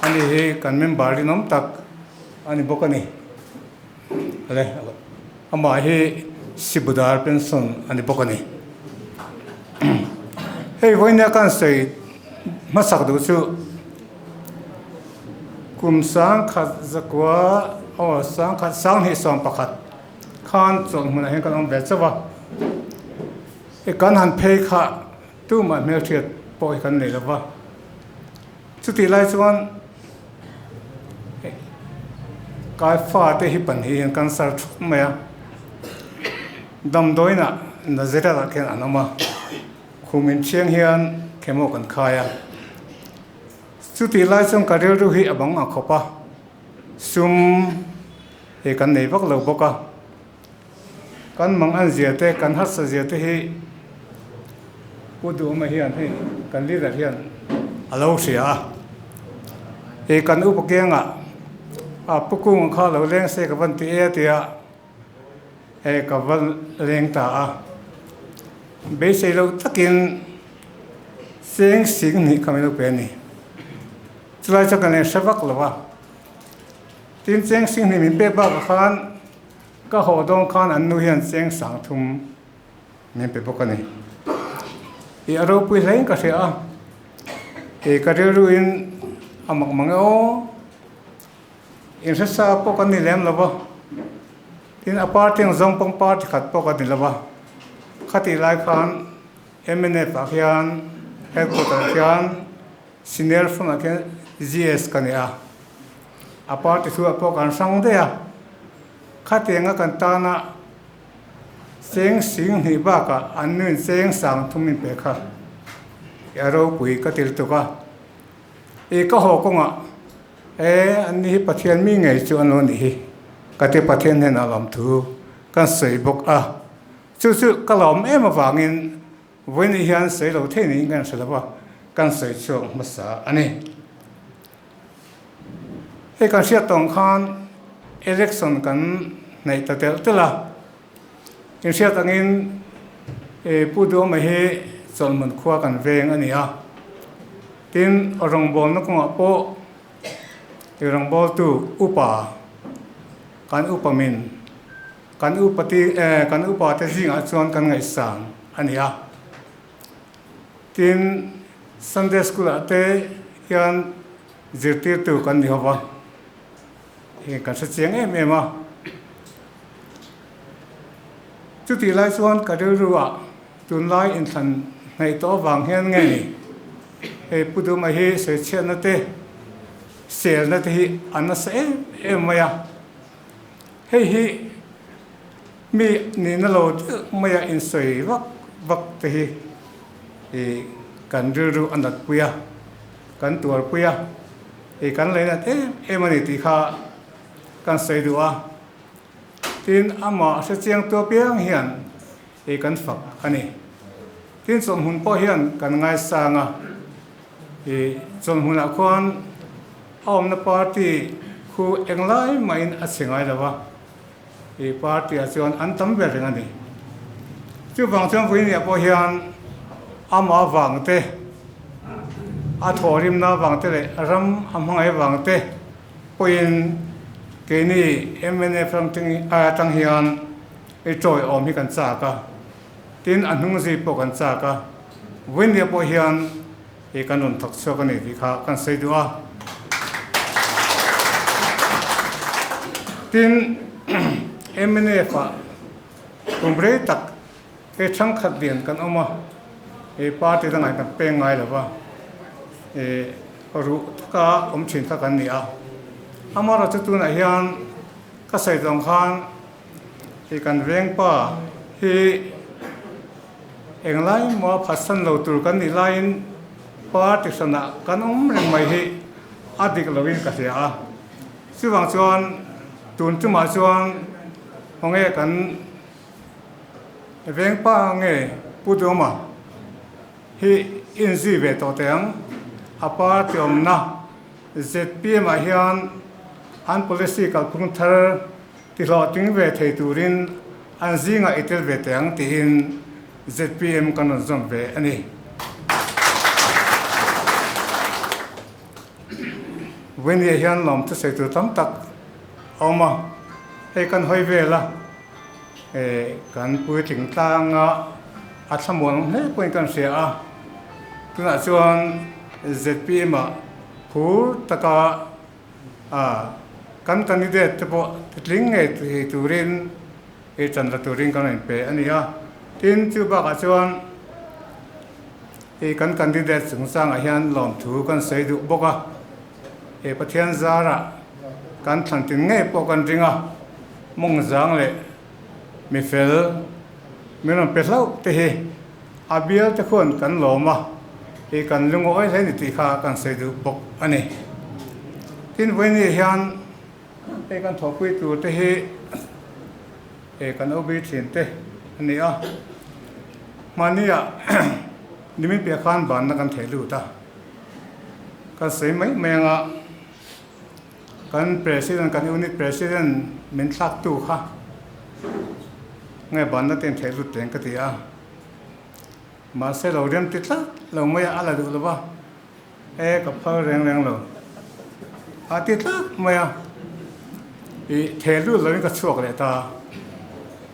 ani hi kan member rinawm tak a ni bawk a ni. Ale amah hi Sibudar pension a ni bawk a ni. Hei vawinia kan sawi hmasak duh chu kum sangkhat zakua aw sangkhat sanghnih 11 khan chawlh hmunah hian kan awm ve chauh a. I kan han phei kha tumah hmelhriat pawh hi kan nei lo va. Chutih lai chuan Kai fate hi pahnih hian cancer thup mai a, damdawiinah Nazareth ah khian an awm a, khum inthiang hian chemo kan khai a. Chutih lai chuan ka rilru hi a bang a khawp a, sum hi kan nei vak lo bawk a, kan mang an zia te, kan harsa zia te hi Pu Duhawma hian hei kan leader hian a lo hria a, hei kan upa kiangah a Pu Kunga kha lo leng se ka van ti e tia hei ka va leng ta a, beisei lo takin cheng sing hnih kha min lo pe a ni. Chulai chuan kan inhre vak lo a, tin cheng sing hnih min pek bakah khan ka haw dawn khan an nu hian cheng sang thum Min pe bawk a ni. I a ropui hlein ka hria a, i ka rilruin a mak mang e aw. Inhresa pawh kan ni lem lo va, tin a party ang zawng pawng party khat pawh kan ni lo va. Khatih lai khan mnf ah khian headquarter ah khian senior front ah khian GS ka ni a, a party thu ah pawh kan hrang daih a. Khatianga kan tana Cheng sing hnih bakah an nuin cheng sang thum in pe kha i a ropui ka ti lutuk a. I ka haw kawngah. E, anni hi Pathian mi ngei chu an lo nih hi ka ti Pathian hnenah lawmthu kan sawi bawk a. Chu chu ka lawm em avangin vawiin hian sawi lo thei niin kan hre lo va, kan sawi chhuak hmasa a ni. Hei kan hriat tawng khan election kan hnaih ta telh telh a, inhriat angin Pu Duhawma hi Chawlhmun khua kan veng a ni a, tin rawngbawlna kawngah pawh rawngbawltu upa kan upa min kan upa te kan upa te zingah chuan kan ngaihsan a ni a. Tin, Sunday School ah te hian zirtirtu kan ni ho va, heng kan hre chiang em em a. Chutih lai chuan ka rilru ah tunlai inthlan hnaih tawh avang hian nge ni hei Pu Duma hi sawichhiatna te, selna te hi a nasa em em mai a. Hei hi mi nihna lo deuh maia insawi vak vak te hi ih kan rilru a nat pui a, kan tuar pui a, ih kan lei nat em em a ni tih kha kan sawi duh a. Tin, amah hre chiang tu apiang hian ih kan fak a ni. Tin, chawlhmun pawh hian kan ngaisang a, ih chawlhmunah khuan a awmna party khu englai mahin a chhe ngai lo va. I party ah chuan an tam ber reng a ni. Chuvang chuan Vawinia pawh hian ama vang te, a thawhrimna vang te leh ram a hmangaih vang te pawhin keini mnf ram atang hian i tawiawm hi kan chak a, tin a hnung zui pawh kan chak a. Vawinia pawh hian i kan rawn thawk chhuak a ni tih kha kan sawi duh a. Tin, mnf ah kum rei tak hei thangkhat lian kan awm a, hei party dangah hian kan peng ngai lo va, ih ruh taka awm thin kha kan ni a. Amaherawhchu tunah hian ka sawi tawng khan hei kan vengpa hi Englai maw phatsan lo tur kan nih laiin party hranah kan awm reng mai hi a dik loin ka hria a. Chuvang chuan tun tumah chuan khawnge kan vengpa nge Pu Duhawma hi inzui ve tawh teh ang. A party awmna zpm ah hian an policy kalphung thar Tihlawhtling ve thei turin an zingah i tel ve teh ang tiin zpm kan rawn zawm ve a ni. Vawinia hian lawm thusawi tur tam tak a awm a, hei kan hawi vel a, kan puitling tlanga a thlamuan hle pawhin kan hria a, tunah chuan zpm ah phur taka A, kan candidate te pawh tling ngei thei turin ei chan la turin kan rawn pe a ni a. Tin, chu bakah chuan hei kan candidate chungchangah hian lawmthu kan sawi duh bawk a. Hei Pathian zarah kan thlan tin ngei pawh kan ring a, mawng zang leh mi fel min rawn pe hlauh te hi a bial te khuan kan lawm a, hei kan lungawi hle ni tih kha kan sawi duh bawk a ni. Tin, vawiin hian hei kan thawhpui tur te hi hei kan OB thin te a ni a, mahnia nimin piah khan banna kan theh lut a, kan sawi mai mai anga Kan President, kan Unit President min thlaktu kha nge banna te in theih lut teng ka ti a. Mahse lo rem ti tlat lo mai a, a la duh lo va, e ka phal reng reng lo a ti tlat mai a, i theh lut lovin ka chhuak leh ta.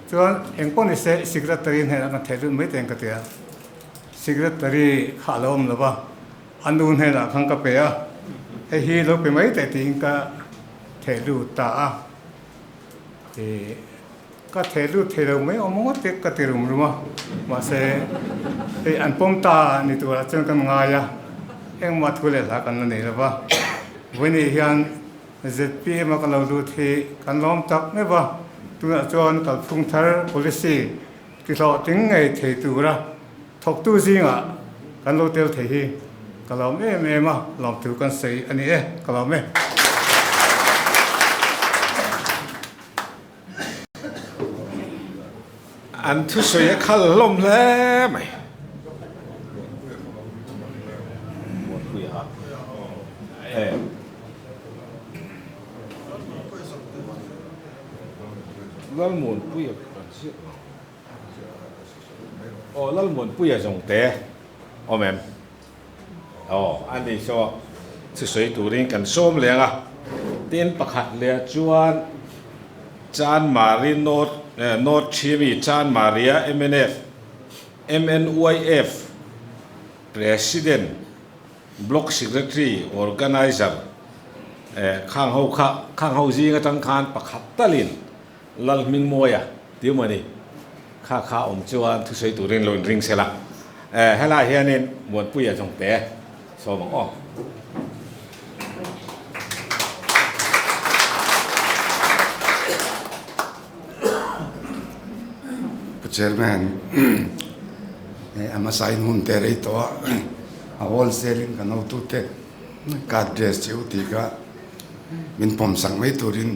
Chuan engpawh ni se Secretary hnenah kan theh lut mai teng ka ti a, Secretary kha a lo awm lo va. A nu hnenah khan ka pe a, hei hi lo pe mai teh tiin ka theh lut ta a. Ih, ka theh lut thei lo mai awm ngawt te ka ti rum rum a, mahse hei an pawm ta ni turah chuan kan ngai a, engmah thu leh hla kan la nei lo va. Vawiin hian zpm a ka lo lut hi kan lawm tak meuh va, tunah chuan kalphung thar policy tihlawhtling ngei thei tura Thawktu zingah kan lo tel thei hi ka lawm em em a, lawmthu kan sawi a ni e, ka lawm e. An thusawi a khal hlawm hle mai. Lalmuanpuia kan ziak lo. Aw Lalmuanpuia zawngte awm em? Aw a ni saw thusawi turin kan sawm leng a. Tin pakhat leh chuan Chanmari North North Thimi Chanmaria mnf MNYF President Block Secretary Organiser khang ho kha khang ho zing atang khan pakhat talin Lalhmingmawia tih emaw ni kha kha awm chuan thusawi turin lo inring sela. Helai hianin Muanpuia zawngte sawm ang aw. Pu Chairman, a hmasain hun te rei tawh a, a wholesale in kan hotute ka address che u tih kha min pawm sak mai turin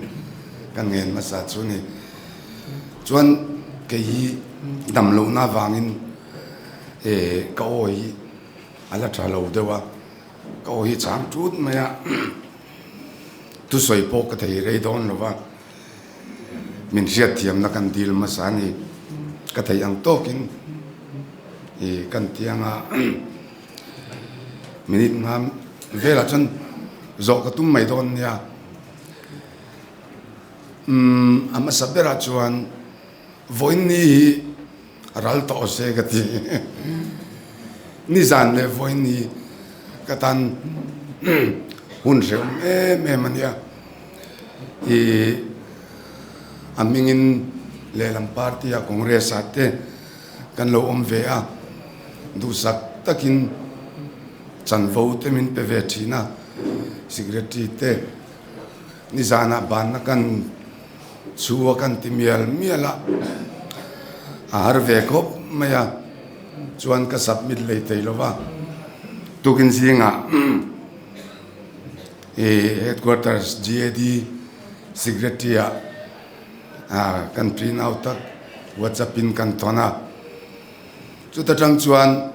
ka ngen hmasa chu ni. Chuan kei hi dam lohna avangin ka aw hi a la tha lo deuh a, ka aw hi chang tut mai a, thusawi pawh ka thei rei dawn lo va. Min hriatthiamna kan dil hmasa a ni. Ka theih ang tawkin i kan tiang a, minute nga velah chuan zawh ka tum mai dawn nia. Umm a hmasa berah chuan vawiin ni hi ral tawh se ka ti. Nizan leh vawiin ni ka tan hun hrehawm em em a nia. I a hmingin lehlam party a Congress ah te kan lo awm ve a, duhsak takin chanvo te min pe ve thin a, secretary te nizanah banna kan chhu a kan ti mial mial a, a har ve khawp mai a, chuan ka submit lei thei lo va, tukin zingah I headquarters GAD secretary ah kan print out tak whatsapp in kan thawn a, chuta tang chuan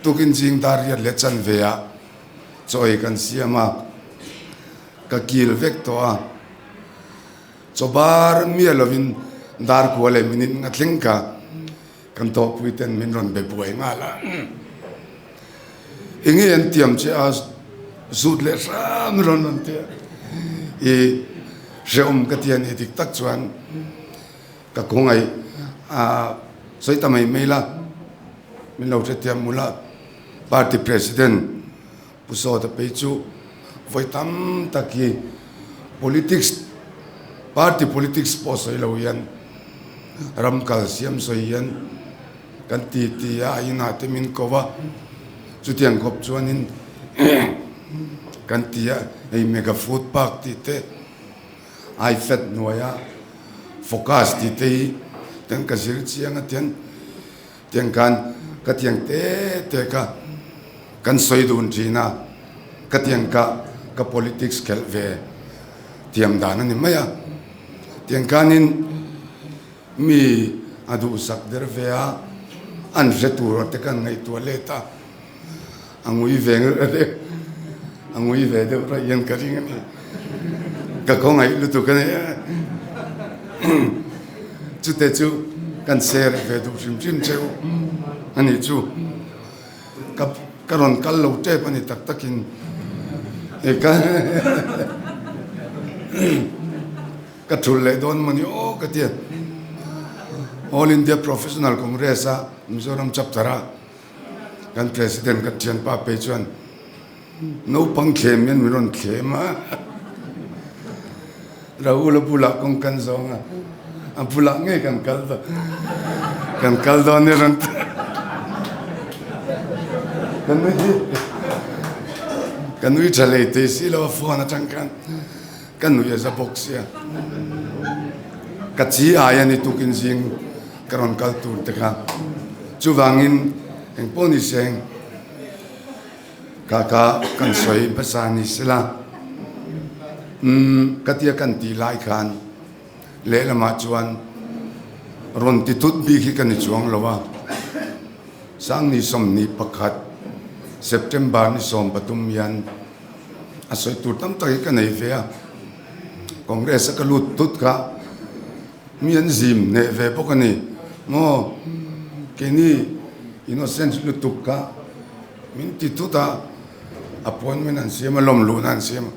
tukin zing dar riat leh chanve ah chaw ei kan siam a, ka kil vek tawh a, chaw bar miah lovin dar kua leh minute nga thleng kha kan thawhpui ten min rawn be buai nghal a. Enge an tiam che a zut leh hram rawn rawn ti a, i hrehawm ka ti a ni dik tak chuan ka khawngaih a sawi ta mai mai la, min lo hrethiam mu la, party president Pu Sawta phei chu vawi tam tak hi politics party politics pawh sawi lo hian ram kal siam sawi hian kan ti ti a, a inah te min ko va, chutiang khawp chuanin kan ti a, hei mega food park tih te, IFAD hnuaia focus tih te hi tiang ka zir chiang a tiang tiang khan ka tiang te te kha kan sawi dun thin a, ka tiang kha ka politics khelh ve thiam dan a ni mai a, tiang khanin. Mi a duhsak der ve a, an hre tur te kan ngaihtuah let a, a ngui ve deuh, a ngui ve deuh raih hian ka ring a ni. Ka khawngaih lutuk a ni. Chute chu kan share ve duh hrim hrim cheu a ni chu. Ka ka rawn kal lo tep a ni tak takin. Ka Ka thul leh dawn maw ni aw ka ti a. All India Professional Congress a Mizoram chapter a kan President kan thianpa phei chuan naupang thlem hian min rawn thlem a. Rahul a bulah kawng kan zawng a, a bulah ngei kan kal dawn kan kal dawn ni rawn ti. Ka nui ka nui tha lei thei si lo a phone atang khan. Ka nui a za bawk sia. Ka chi ai a ni tukin zing ka rawn kal tur te kha. Chuvangin eng pawh ni seng ka ka kan sawi hmasa ni sela. Umm ka tia kan tih lai khan lehlamah chuan Rawn ti tut bik hi ka ni chuang lo a, Sangni 21, September ni 13 hian a sawi tur tam tak hi ka nei ve a, Congress a ka lut tut kha mi an zim hneh ve bawk a ni maw? Keini innocent lutuk kha min ti tut a, appointment an siam a, lawm luhna an siam a.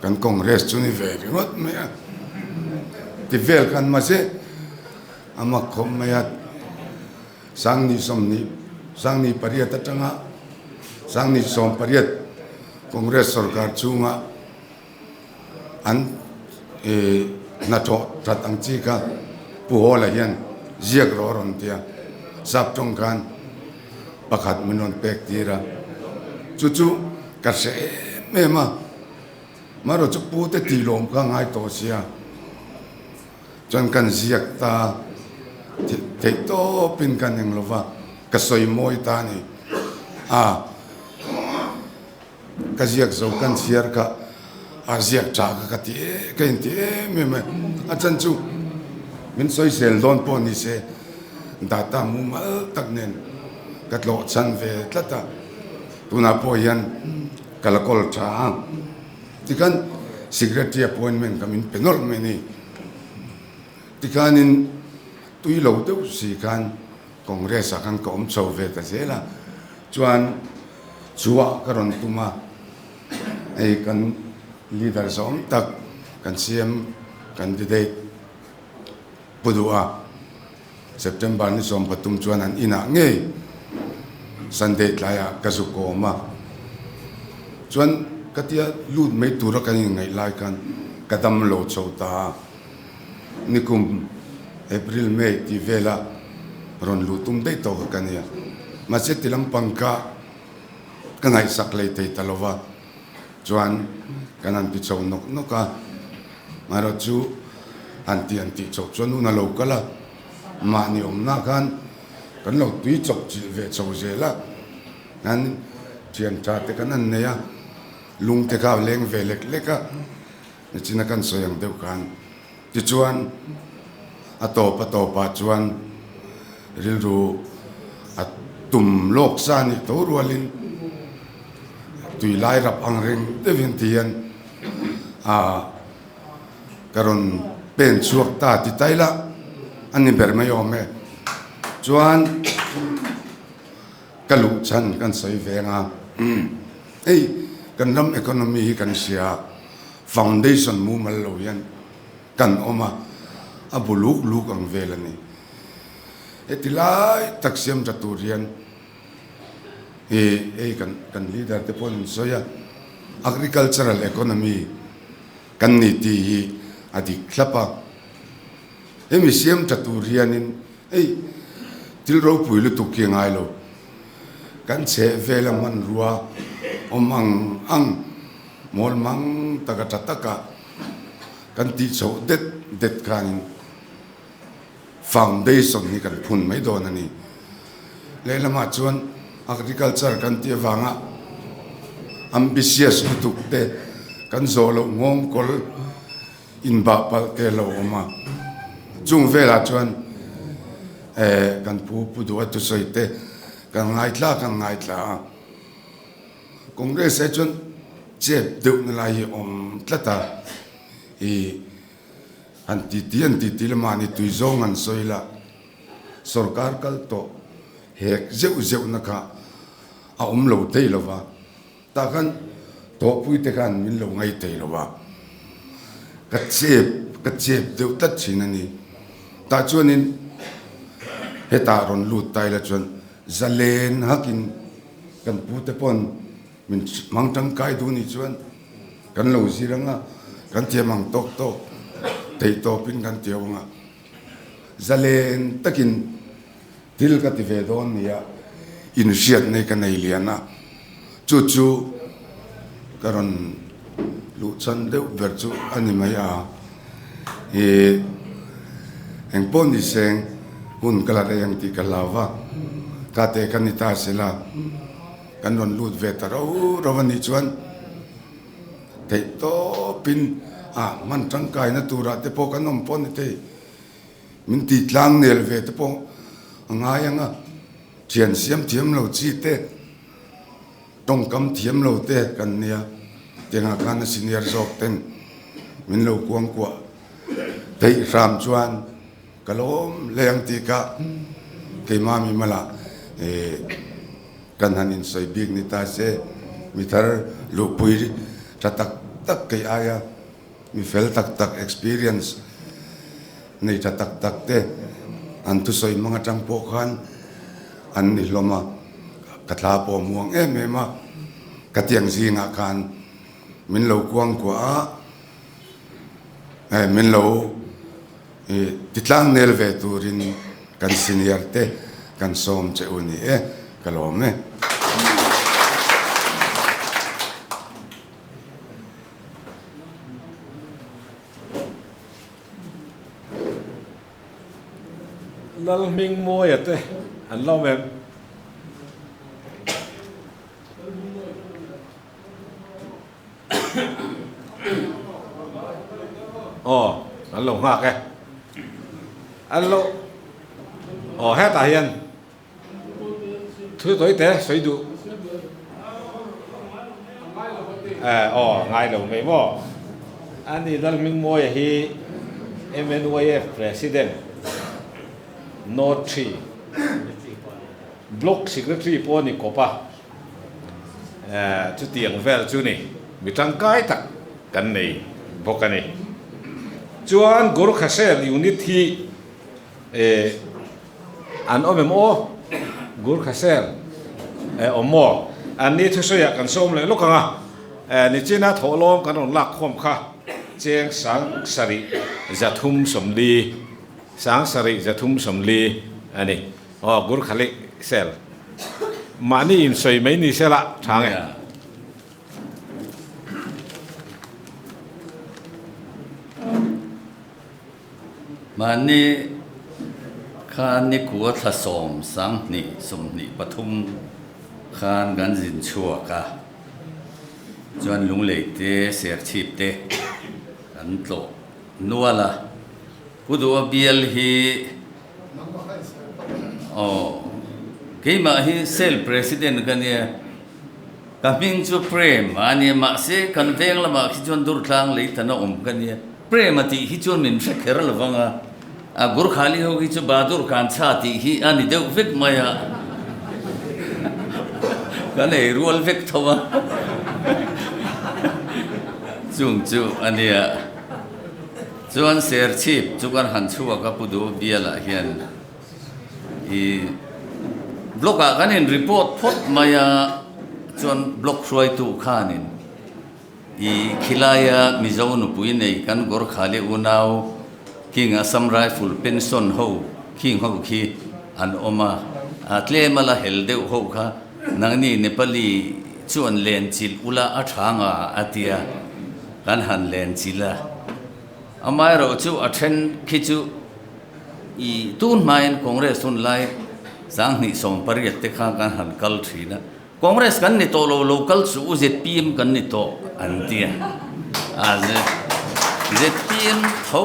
Kan Congress chu ni ve ringawt mai a, ti vel khan mahse a mak khawp mai a, Sangni 20, Sangni pariat atanga Sangni 18 Congress sorkar chhunga an hnathawh that ang chi kha Pu Hawla hian ziak rawh a rawn ti a, sap tawng khan pakhat min rawn pek tir a, chu chu ka hre em em a, marawh chu pu te tih lawm kha ngai tawh sia, chuan kan ziak ta theih tawpin kan eng lova ka sawi mawi ta a ni a, ka ziak zo kan chhiar kha a ziak tha kha ka ti em ka inti em em a, a chan chu min sawi sel dawn pawh ni se data mumal tak nen ka tlawh chhan ve tlat a, tunah pawh hian ka la kawl tha a, tikhan secretary appointment kha min pe nawlh mai a ni, tikhanin tui lo deuh si khan Congress ah khan ka awm chho ve ta zel a, chuan chhuah ka rawn tum a, hei kan leader zawng tak kan CM candidate Pu Duha September ni 13 chuan an inah ngei Sunday tlaiah ka zu kawm a, chuan ka tia lut mai tura kan inngaih lai khan ka dam lo chho ta a, nikum April May tih vela rawn luh tum daih tawh kha ka nia, mahse ti lampang kha ka ngaihsak hlei thei ta lova chuan kan han ti chho nawk nawk a, marawh chu han ti han tih chhoh chuan hun a lo kal a, mahni awmna khan kan lo tui chawp chilh ve chho zel a, kan thian tha te kan han nei a, lung te kha a leng ve lek lek a, nichina kan sawi ang deuh khan tichuan a tawp a tawpah chuan rilru a tum lawk sa a nih tho rualin tui lai rap ang reng deuhin ti hian ah ka rawn pen chhuak ta ti tai la a ni ber mai awm e. Chuan ka luh chhan kan sawi veng a, hei kan ram economy hi kan hria a, foundation mumal lo hian kan awm a, a bu luk luk ang vel a ni. Heti lai tak siam tha tur hian hi hei kan kan leader te pawh an sawi a, agricultural economy kan ni tih hi a dik thlap a, hemi siam tha tur hianin hei thil ropui lutuk hi a ngai lo, kan chheh vela hmanrua awm ang ang mawl mang taka tha taka kan tih chhoh det det khanin Foundation hi kan phun mai dawn a ni. Lehlamah chuan agriculture kan tih avanga ambitious lutuk te kan zawh loh nghawng kawl inbah palh te a lo awm a. Chung velah chuan eh kan pu Pu Duha thusawi te kan ngaithla kan ngaithla a. Congress ah chuan chep deuh na lai hi a awm tlat a. Ih. An ti ti an ti ti la mahni tui zawng an sawi la, sorkar kal tawh hek zeuh zeuh na kha a awm lo thei lo va, tah khan tawhpui te khan min lo ngai thei lo va, ka chep ka chep deuh tlat thin a ni. Tah chuanin hetah rawn lut ta ila chuan zalen hakin kan pute pawn Min hmang tangkai duh nih chuan kan lo zir anga, kan thiam ang tawk tawk theih tawpin kan tio anga, zalen takin thil ka ti ve dawn nia inhriat nei ka nei lian a, chu chu ka rawn luh chhan deuh ber chu a ni mai a, ih engpawh ni seng hun ka la rei ang tih ka hlau va, ka te ka ni ta sela. Kan rawn lut ve ta ro ro a nih chuan theih tawpin a hman tangkaina turah te pawh kan awm pawh ni thei. min ti tlang nel ve te pawh a ngai ang a, thian siam thiam lo chi te, tawngkam thiam lo te kan nia, tiangah khan a senior zawk ten min lo kuangkuah theih hram chuan ka lawm hle ang tih kha keimah mi malah kan han insawi bik ni ta se, mi thar luhpui tha tak tak kei aia mi fel tak tak experience nei tha tak tak te an thusawi hmang atang pawh khan an ni hlawm a, ka thla pawh muang em em a, ka tiang zingah khan min lo kuangkuah a, min lo titlang nel ve turin kan senior te kan sawm che u ni e, ka lawm e. Lalhmingmawia te an lo awm em? Aw, an lo nghak e. An lo, aw hetah hian thu tawi te sawi duh. Eh, aw, ngai lo mai maw? Ani Lalhmingmawia hi MNYF President, North 3, Block Secretary pawh a ni kawp a. Chutiang vel chu ni mi tangkai tak kan nei bawk a ni. Chuan Gurkha Cell Unit hi an awm em aw? Gurkha Cell awm maw? An ni thusawiah kan sawm leh lawk ang a, nichina thawhlawm kan rawn lak khawm kha cheng sang sarih 340, 7340 a ni. Aw Gurkhali Cell. Mahni in sawi mai ni se la tha nge. Mahni khan ni kua thla sawm 20 23 khan kan zin chhuak a, chuan lunglei te serchhip te kan tlawh nual a. Pu Duha bial hi Aw, keimah hi Cell President ka nia, ka hming chu Prem a nia, mahse kan veng lamah khi chuan Durtlang lei tan a awm ka nia, Prem a tih hi chuan min hre kher lo vang a, a Gurkhali ho hi chu Bahadur Kanchha tih hi a ni deuh vek mai a, kan ei rual vek tho a, chung chu a nia. Chuan Serchhip chu kan han chhuak a Pu Duh bialah hian i block ah kan in report phawt mai a, chuan block hruaitu khanin i khilaia Mizo nupui nei kan Gorkhali unau King Assam Rifle pension ho khing ho khi an awm a, a tlem a la hel deuh ho kha nangni Nepali chuan len chilh ula a tha nga a tia. Kan han len chil a, amaherawh chu a then khi chu i tun hmain Congress hun lai 2018 te kha kan han kal thin a, Congress kan ni tawh lo, lo kal chu u zpm kan ni tawh an ti a, a zpm tho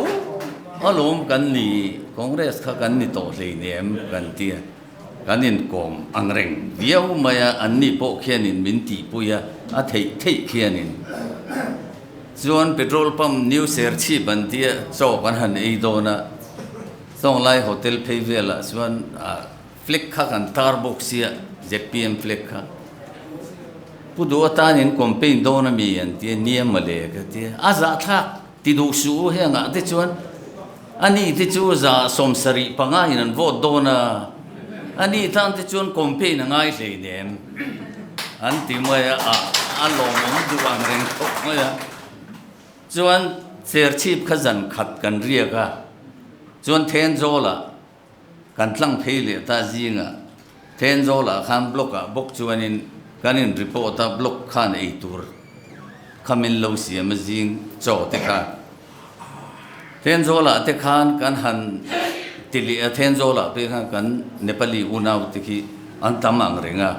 alawm kan ni, Congress kha kan ni tawh hleinem kan ti a. Kan inkawm ang reng viau mai a, anni pawh khianin min tihpui a, a theih theih khianin. Chuan petrol pump new Serchhip an tia chaw kan han ei dawn a, Chawnglai hotel phei velah chuan flag kha kan tar bawk sia, zpm flag kha. Pu Duh atanin campaign dawn a mi an tia, nia mawle ka tia, a zahthlak ti duh suh u hengah te chuan. A ni te chu 75 in an vote dawn a, a ni tan te chuan campaign a ngai hleinem an ti mai a, a lawmawm duh ang reng khawp mai a. Chuan Serchhip kha zan khat kan riak a, chuan Thenzawlah kan tlang phei leh ta zingah Thenzawlah khan block ah bawk chuanin kan in report a, block khan ei tur kha min lo siam a zing chaw te kha. Thenzawlah te khan kan han ti leh a, Thenzawlah pawh khan kan Nepali unau te khi an tam ang reng a,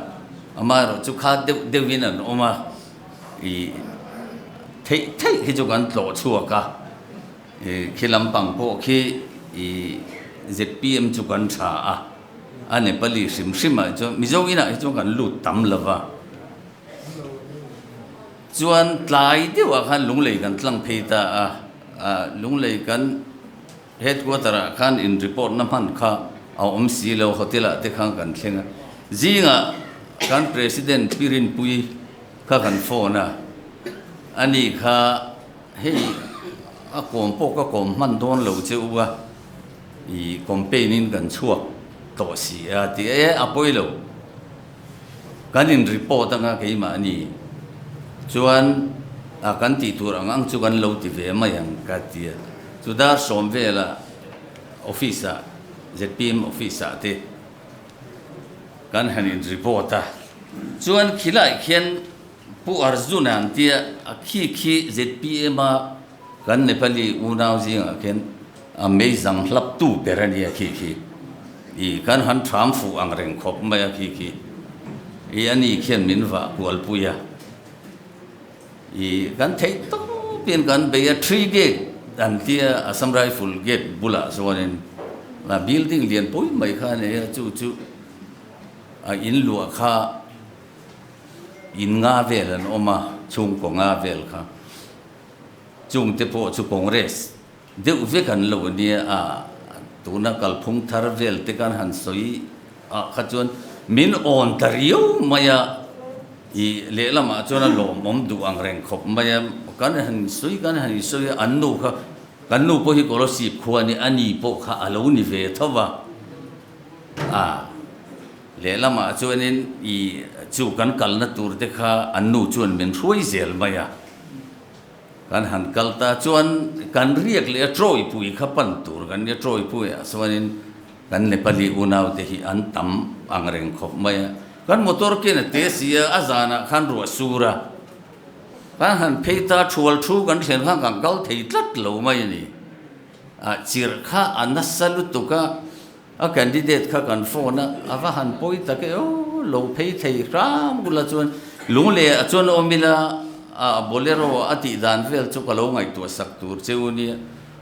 amaherawh chu kha deuh deuhin an awm a, ih theih theih khi chu kan tlawh chhuak a, ih khi lampang pawh khi ih. zpm chu kan tha a, a Nepali hrim hrim ah chuan Mizo inah hi chuan kan lut tam lo va. Chuan tlai deuhah khan Lunglei kan tlang phei ta a, Lunglei kan headquarter ah khan in report na hman kha a awm si lo, hotel ah te khan kan thleng a. Zingah kan President Pi Rinpui kha kan phone a, ani kha hei a kawm pawh ka kawm hman dawn lo che u a, i campaign in kan chhuak tawh si a ti e, a pawi lo. Kan in report anga keimahni chuan a kan tih tur ang ang chu kan lo ti ve mai ang ka ti a. Chu dar sawm vela office ah zpm office ah te kan han in report a. Chuan khilai khian Pu Arjun an tia a khi khi zpm a kan Nepali unau zingah khian a meizang hlap tu ber a nia khi khi. I kan han tham fuh ang reng khawp mai a khi khi. I a ni khian min vah kual pui a. I kan theih tawpin kan bei a three gate an tia Assam Rifle gate bulah chuanin a building lian pui mai kha a nei a chu chu a in luah kha in nga vel an awm a chhungkaw nga vel kha chungte pawh chu Congress Deuh vek an lo nia a, tuna kalphung thar vel te kan han sawi ah kha chuan min awn ta riau mai a, i lehlamah chuan a lawmawm duh ang reng khawp mai a, kan han sawi kan han insawi a, an nu kha kan nu pawh hi Kolosip khua a ni, a ni pawh kha a lo ni ve tho va, a lehlamah chuanin i chu kan kalna tur te kha an nu chuan min hruai zel mai a. Kan han kal ta chuan kan riak leh a tawipui kha pan tur kan nia, tawipuiah chuanin kan Nepali unaute hi an tam ang reng khawp mai a. Kan motor ken a te si a, a zanah khan ruah sur a, kan han phei ta thual thu kan thlen khan kan kal thei tlat lo mai a ni. A chirh kha a nasa lutuk a, a candidate kha kan phone a, a va han pawi tak e aw, lo phei thei hram bula chuan lungleh ah chuan awm ila a bolero a tih dan vel chu ka lo ngaihtuah sak tur che u nia,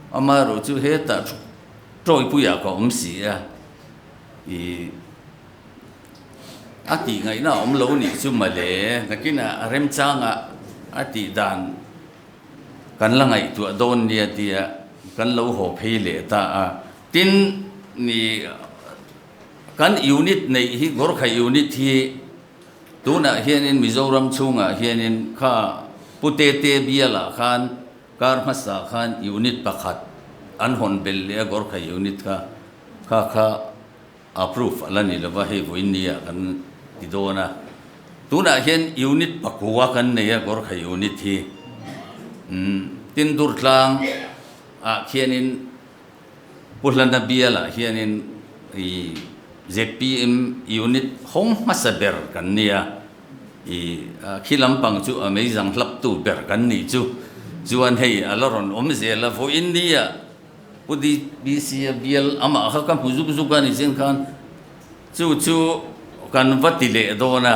amaherawh chu hetah tawipuiah ka awm si a, ih a tih ngaihna a awm lo nih chu mawle, nakinah remchangah a tih dan. Kan la ngaihtuah dawn nia tia kan lo haw phei leh ta a. Tin, ni kan unit neih hi Gorkha unit hi tunah hianin Mizoram chhungah hianin kha Pu Tete bialah khan kar hmasa khan unit pakhat an hawn bel leh a Gorkha unit kha kha kha Approve a la ni lova hei vawiin nia kan ti dawn a, tunah hian unit pakua kan nei a Gorkha unit hi umm tin Durtlang ah khianin Pu Hlana bial ah hianin ih zpm unit hawng hmasa ber kan nia ih khi lampang chu a meizang hlaptu ber kan nih chu chuan hei a la rawn awm zel a vawiin nia. Pu DBC a bial amah kha ka hmu zuk zuk a ni chin khan chu chu kan va ti leh dawn a,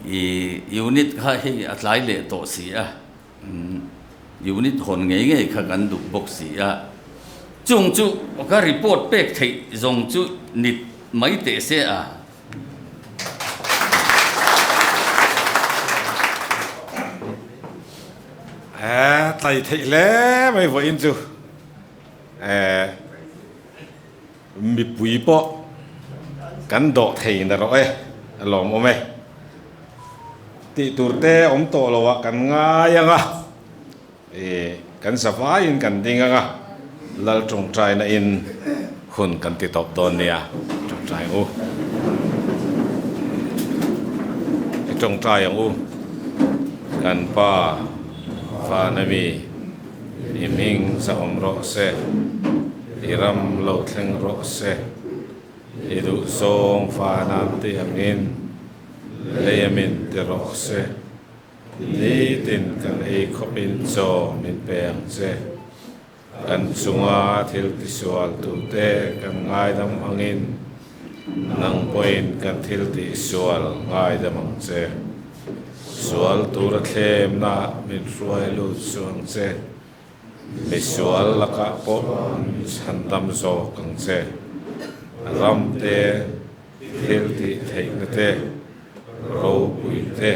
i unit kha hei a tlai leh tawh si a, unit hawn ngei ngei kha kan duh bawk si a, chung chu ka report pek theih zawng chu nit mai teh se a. Eeh tlai theih hle mai vawiin chu eeh mipui pawh kan dawh thei na rawh e a lawmawm e tih tur te awm tawh lo ah kan ngai ang a ih kan zavaiin kan ding ang a lal tawngtaina in hun kan ti tawp dawn nia tawngtai ang u i tawngtai ang u kan pa van ami i hming zahawm rawh se i ram lo thleng rawh se i duhzawng vanam tih angin lei a min ti rawh se. Nitin kan ei khawpin chaw min pe ang che. Kan chunga thil tisual tute kan ngaidam angin nang pawhin kan thil tihsual ngaidam ang che. Sual tura thlemna min hruai lut suh ang che. Misual lakah pawh min chhandam zawk ang che. Ram te, thil tih theihna te, ropui te,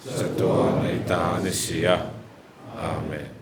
chatuan ei ta a ni si a. Amen.